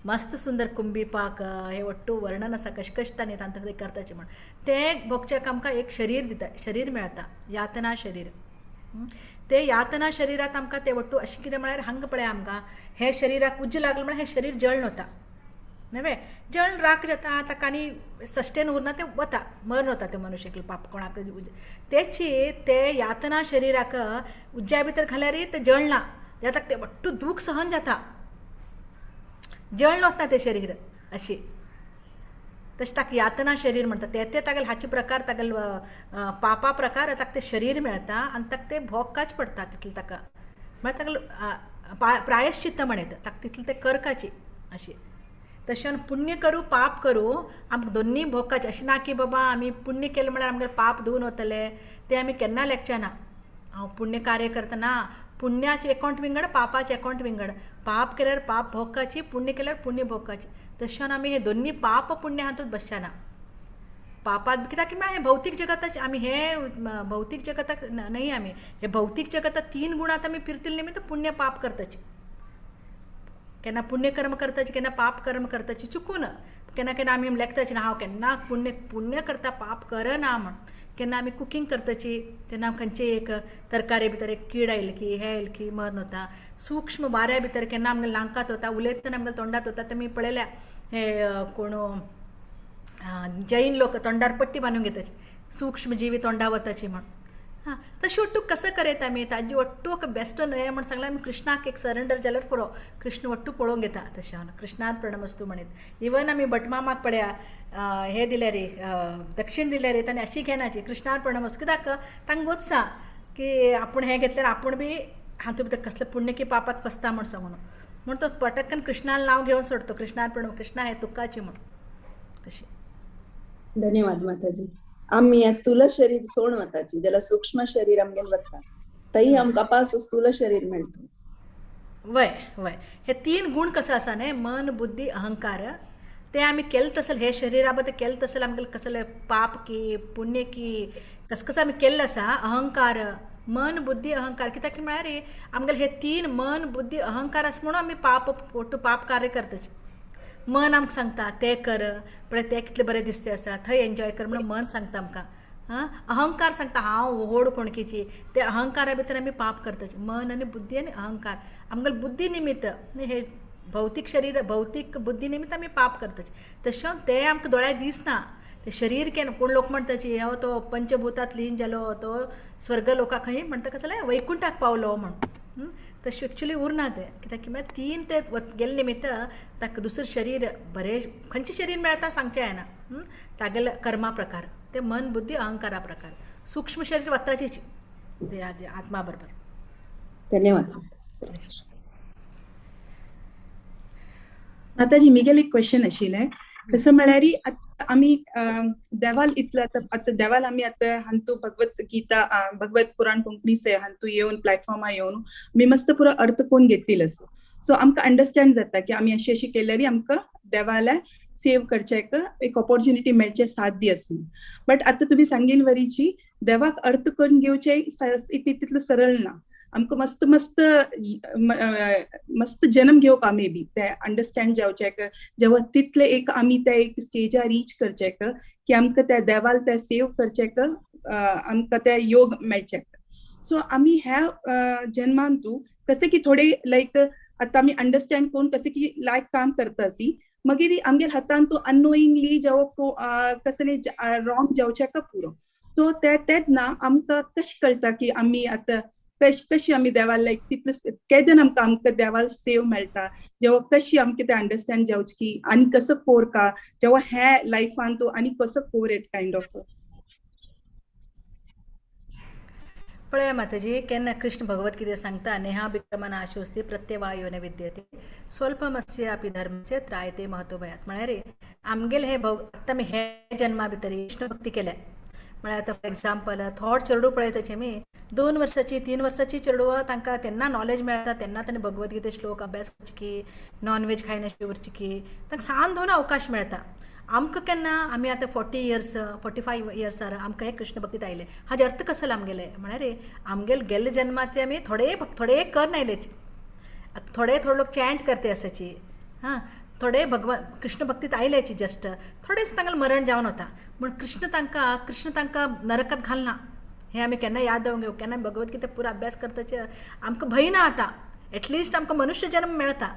मस्त सुंदर कुंभी पाक हे ಒಟ್ಟು वर्णन आसा कशें कशें तांणी तांकां तें करताचें म्हण. तें भोगच्याक आमकां एक शरीर दिता, शरीर मेळटा, यातना शरीर. ते यातना शरीरात आमकां ते ಒಟ್ಟು अशें कितें म्हळ्यार हांगा पळय आमकां हे शरीराक उज्ज लागलो म्हळ्यार हें शरीर जळण वता न्हय, जळण राख जाता, ताका आनी सस्टेन उरना, तें वता, मरण वता तें मनुष्याक पाप कोणाक. तेची ते यातना शरीराक उज्ज्या भितर घाल्यारय तें जळना, जाता तें ಒಟ್ಟು दूख सहन जाता, जळण वतना तें शरीर अशी. तशें ताका यातना शरीर म्हणटा. ते ते तागेले हाचे प्रकार तागेले पापा प्रकार ताका तें शरीर मेळटा आनी ताका तें भोगकाच पडटा तितलें ताका. म्हळ्यार तागेलो प्रायश्चित्त म्हणयता ताका तितलें तें करकाची अशी. तशें पुण्य करूं पाप करूं आमकां दोन्नी भोगकाचें. अशें ना की बाबा आमी पुण्य केलें म्हळ्यार आमगेलें पाप धुवन वतलें, तें आमी केन्ना लेखचें ना. हांव पुण्य कार्य करतना पुण्याचें एकावंट विंगड, पापाचें एकावंट विंगड. पाप केल्यार पाप भोगकाची, पुण्य केल्यार पुण्य भोगकाची. तशें आमी हे दोन्नी पाप पुण्य हातूंत बसचे ना. पापात कित्याक की हें भौतीक जगताचें आमी हे भौतीक जगताक न्हय, आमी हे भौतीक जगतात 3 गुणांत आमी फिरतले निमित्त पुण्य पाप करताची. केन्ना पुण्यकर्म करताची, केन्ना पाप कर्म करताची चुकून. केन्ना केन्ना आमी लेखताची ना हांव केन्ना पुण्य पुण्य करता पाप करना म्हण. केन्ना आमी कुकींग करताची तेन्ना खंयचे एक तरकारी भितर एक कीड आयली की हें आयलें की मरण वता. सूक्ष्म वाऱ्या भितर केन्ना आमगेले नाकांत वता, उलयतना आमगेल्या तोंडांत वता. ते आमी पळयल्या हे कोण जैन लोक तोंडार पट्टी बांदून घेताची, सूक्ष्म जीवी तोंडा वताची म्हण. हां तशें ಒಟ್ಟು कसो करयता आमी ताजी ಒಟ್ಟು एक बेस्ट हें म्हण सांगलें आमी कृष्णाक एक सरेंडर जाल्यार पुरो, कृष्ण ಒಟ್ಟು पळोवंक घेता. तशें हांव कृष्णार्पणमस्तु म्हणीत. इवन आमी भटमामाक पळया हें दिल्यार दक्षिण दिल्यार ताणें अशी घेनाची, कृष्णार्पणमस्तु. कित्याक तांकां गोत्सा की आपूण हें घेतल्यार आपूण बी हातूंत भितर कसलें पुण्य की पापात फसता म्हण सांगून, म्हूण तो पटकन कृष्णान नांव घेवन सोडतो, कृष्णार्पण, कृष्णा हें तुकाची म्हण. तशें. धन्यवाद माताजी. आमी ह्या स्थूल शरीर सोड वताची जाल्यार सूक्ष्म शरीर आमगेलें वता, थंय आमकां पास स्थूल शरीर मेळटा. वय वय हे 3 गुण कसो आसा न्हय, मन बुद्धी अहंकार, ते आमी केलें तसलें हे शरीरा बद्दल केलें तसलें आमगेलें कसलें पाप की पुण्य की कसं कसं आमी केल्लें आसा. अहंकार मन बुद्धी अहंकार कित्याक की म्हळ्यार आमगेले हे 3 मन बुद्धी अहंकार आसा म्हणून आमी पाप ಒಟ್ಟು पाप कार्य करताची. मन आमकां सांगता तें कर, पळय तें कितलें बरें दिसतें आसा, थंय एन्जॉय कर म्हणून मन सांगता आमकां. हां अहंकार सांगता हांव व्हड कोणकीची, ते अहंकारा भितर आमी पाप करताची. मन आनी बुद्धी आनी अहंकार आमगेले बुद्धी निमित्त हे भौतीक शरीर भौतीक बुद्धी निमित्त आमी पाप करताची. तशें तें आमकां दोळ्याक दिसना, ते शरीर केन्ना कोण लोक म्हणटाची हो तो पंचभूतात लीन जालो तो स्वर्ग लोका खंय म्हणटा कसलें वैकुंठाक पावलो म्हण. तशें एक्चुली उरना तें, कित्याक की मागीर तीन ते गेल्ले निमित्त ताका दुसरें शरीर बरें खंयचें शरीर मेळटा सांगचें जायना. तागेले कर्मा प्रकार ते मन बुद्धी अहंकारा प्रकार सूक्ष्म शरीर वताचेच ते आत्मा बरोबर. धन्यवाद. माताजी मिगेल एक क्वेश्चन आशिल्लें, कसं म्हळ्यार आमी देवाल इतले आतां देवाल आमी आतां हांतू भगवत गीता भगवत पुराण कोंकणी से हांतू येवन प्लॅटफॉर्मार येवन आमी मस्त पुरो अर्थ कोण घेतील असो. सो आमकां अंडरस्टँड जाता की आमी अशें अशें केल्यार आमकां देवाला सेव करचें एक ऑपॉर्च्युनिटी मेळचें साध्य आसा. बट आतां तुमी सांगील वरीची देवाक अर्थ करून घेवचें तितलें सरळ ना. आमकां मस्त मस्त मस्त जन्म घेवपा मे बी ते अंडरस्टँड जावचें, जेव्हा तितले एक आमी त्या एक स्टेजार रीच करचें की आमकां त्या देवाल ते सेव करचें आमकां ते योग मेळचें. सो आमी ह्या जन्मान तूं कशें की थोडे लायक आतां आमी अंडरस्टँड करून कशें की लायक काम करता ती मागीर आमगेर हातान तूं अननोईंगली जेव्हा कसले रॉंग जावचें का पुरो. सो ते तेन्ना आमकां कशें कळटा की आमी आतां कशी आमी देवाल लायक तितले केदन आमकां आमकां देवाल सेव मेळटा, जेव्हा कशी आमकां ते अंडरस्टँड जावचें की आनी कसो कोर का जेव्हा हे लायफान तूं आनी कसो कोर येत कायंड ऑफ. पळया माताजी, केन्ना कृष्ण भगवत कितें सांगता, नेहा विक्रमण आशोस्ती प्रत्यवायो न विद्यते स्वल्पमस्य अपि धर्मस्य त्रायते महत्व भयात. म्हळ्यार आमगेले हे आतां आमी हे जन्मा भितर कृष्ण भक्ती केल्या म्हळ्यार आतां फॉर एग्जाम्पल थोड चेडूं पळयताची आमी 2 वर्साची 3 वर्साची चेडवां तांकां तेन्ना नॉलेज मेळटा, तेन्ना तांणी भगवद्गीते श्लोक अभ्यास करची की नॉन वेज खायनाशी उरची की तांकां सान दोन अवकाश मेळटा. आमकां केन्ना आमी आतां 40 इयर्स 45 इयर्सार आमकां हे कृष्ण भक्तीत आयले. हाजे अर्थ कसो आमगेले म्हळ्यार आमगेले गेल्ले जन्माचे आमी थोडे थोडे कर आयलेची, आतां थोडे थोडे लोक चॅन्ट करते आसाची, हां थोडे भगवान कृष्ण भक्तीत आयल्याची जस्ट थोडेच तांकां मरण जावन वता, पूण कृष्ण तांकां नरकात घालना. हें आमी केन्ना याद दवरूंक घेवं, केन्ना भगवद्गीता पुरो अभ्यास करताचे आमकां भंय ना. आतां एटलिस्ट आमकां मनुष्य जन्म मेळटा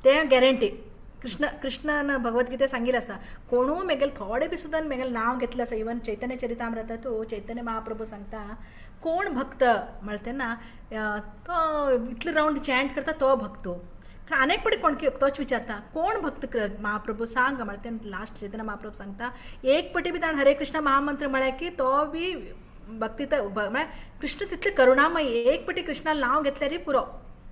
तें गॅरंटी. कृष्णान भगवद्गीते सांगिल्लें आसा, कोणूय मेगेले थोडे बी सुद्दां मेगेलें नांव घेतलें आसा. इवन चैतन्य चरितामृता तूं चैतन्य महाप्रभू सांगता कोण भक्त म्हळ्यार तेन्ना तो इतले रावंड चॅन्ट करता तो भक्त. कारण अनेक पटी कोण तोच विचारता कोण भक्त महाप्रभू सांग म्हळ्यार तेन्ना लास्ट चैतन्य महाप्रभू सांगता एक पटी बी ताणें हरे कृष्ण महामंत्र म्हळ्यार की तो बी भक्ती म्हळ्यार कृष्ण तितले करुणामयी, एक पटी कृष्णा नांव घेतल्यार पुरो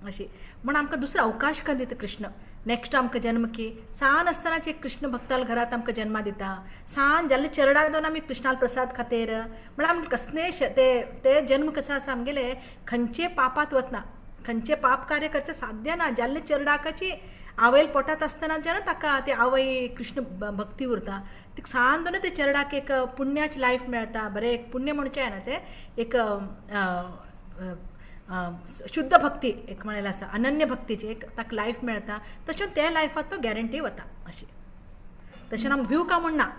अशी म्हण आमकां दुसरो अवकाश करून दिता कृष्ण. नेक्स्ट आमकां जन्म की सान आसतनाच एक कृष्ण भक्ताल घरात आमकां जन्मा दिता, सान जाल्ले चरडाक दोन आमी कृष्णाल प्रसाद खातीर म्हळ्यार आमकां कसले ते ते जन्म कसो आसा आमगेले खंयचे पापात वतना खंयचे पाप कार्य करचें साध्य ना. जाल्ले चरडाकाची आवयल पोटांत आसतना जेन्ना ताका ते आवय कृष्ण भक्ती उरता तिका सान दोन ते चरडाक एक पुण्याची लायफ मेळटा. बरें एक पुण्य म्हणचें जायना तें एक शुद्ध भक्ती एक म्हणलें आसा अनन्य भक्तीची एक ताका लायफ मेळटा. तशें त्या लायफात तो गॅरंटी वता अशी. तशें आमकां भिवू का म्हण ना,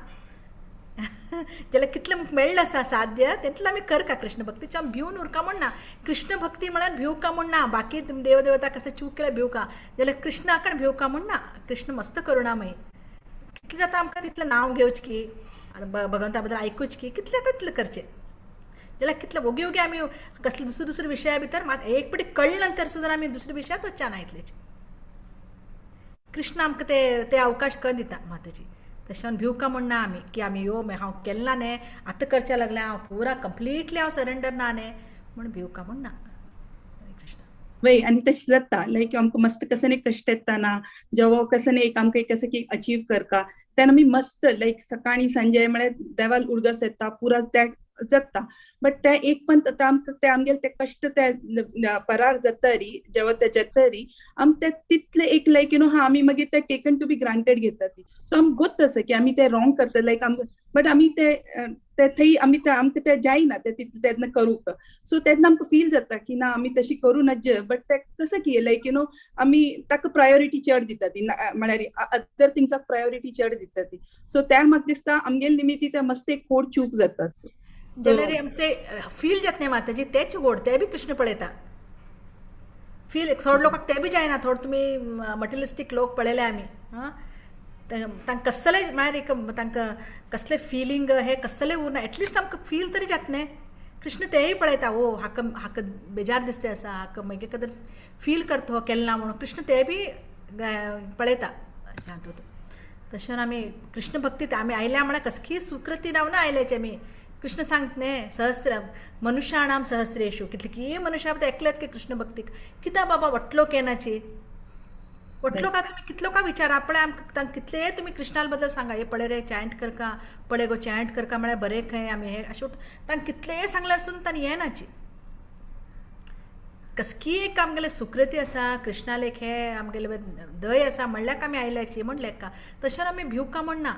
जाल्यार कितलें मेळ्ळें आसा साध्य तितलें आमी करका कृष्ण भक्तीचे आमी भिवन उरका म्हण ना. कृष्ण भक्ती म्हळ्यार भिवू का म्हण ना, बाकी देवदेवता कसं चूक केल्यार भिवू का, जाल्यार कृष्णाकडेन भिवू का म्हण ना. कृष्ण मस्त करुणामयी, कितलें जाता आमकां तितलें नांव घेवचें की भगवंता बद्दल आयकुचें की कितलें जाता तितलें करचें. जाल्यार कितलें ओगी ओगी आमी कसले दुसरे दुसरे विशया भितर मात एक पटी कळ्ळे नंतर सुद्दां आमी दुसऱ्या विशयांत वचचे ना इतलेच. कृष्ण आमकां ते ते अवकाश करून दिता माताजी. तशें भिवू का म्हण ना आमी की आमी यो हांव केन्ना ना न्ही आतां करचें लागलें हांव पुरा कंप्लिटली हांव सरेंडर ना न्ही म्हण भिवू का म्हण ना. कृष्ण वय आनी तशें जाता लायक आमकां मस्त कसं न्ही कश्ट येता ना जेव्हा कसं न्ही एक आमकां कसं की अचीव करका तेन्ना आमी मस्त लायक सकाळी सांजे म्हळ्यार देवाल उडगास येता पुरा त्या जाता. बट ते एक पण आमकां ते आमगेले ते कश्ट ते परार जाता री जेव्हा ते जाता री आम ते तितले एक लायक you know हा आमी मागीर ते टेकन टू बी ग्रांटेड घेता ती. सो आम गोत आसा की आमी ते रॉंग करता लायक आम बट आमी ते थंय आमी आमकां ते जायना ते तेन्ना करूंक. सो तेन्ना आमकां फील जाता की ना आमी तशी करूं नज, बट ते कसं की लायक you know आमी ताका प्रायोरिटी चड दिता ती म्हळ्यार अदर थिंग्साक प्रायोरिटी चड दिता ती. सो त्या म्हाका दिसता आमगेले निमित्ती ते मस्त एक खोड चूक जाता. जाल्यार ते फील जात न्ही माताजी तेच गोड ते बी कृष्ण पळयता फील. थोडे लोकांक ते बी जायना, थोडे तुमी मटेरियलिस्टीक लोक पळयले आमी हां तांकां कसलें म्हळ्यार एक तांकां कसलें फिलींग हें कसलें उरना, एटलिस्ट आमकां फील तरी जाता न्ही. कृष्ण तेंय पळयता, ओ हाका हाका बेजार दिसता आसा, हाका मागीर कदर फील करता हो केन्ना ना म्हणून. कृष्ण तें बी पळयता शांत. तशें आमी कृष्ण भक्तीत आमी आयल्या म्हळ्यार कसली सुकृती रावना आयल्याचे आमी. कृष्ण सांगता न्ही, सहस्र मनुष्याणाम सहस्रेशु, कितली मनुष्या एकलेत की कृष्ण भक्तीक कित्याक बाबा वटलो केनाची वटलो का. तुमी कितलो का विचार पळय आमकां तांकां कितलेय तुमी कृष्णा बद्दल सांगा, हे पळय रे चॅन्ट करका, पळय गो चॅन्ट करका म्हळ्यार बरें खंय आमी हे अशें तांकां कितलेय सांगल्यार सुद्दां तांणी येनाची. कसकी एक आमगेले सुकृती आसा कृष्णालेक, हे आमगेले दय आसा म्हणल्यार आमी आयल्याची म्हण लेखा. तशें आमी भिवका म्हण ना.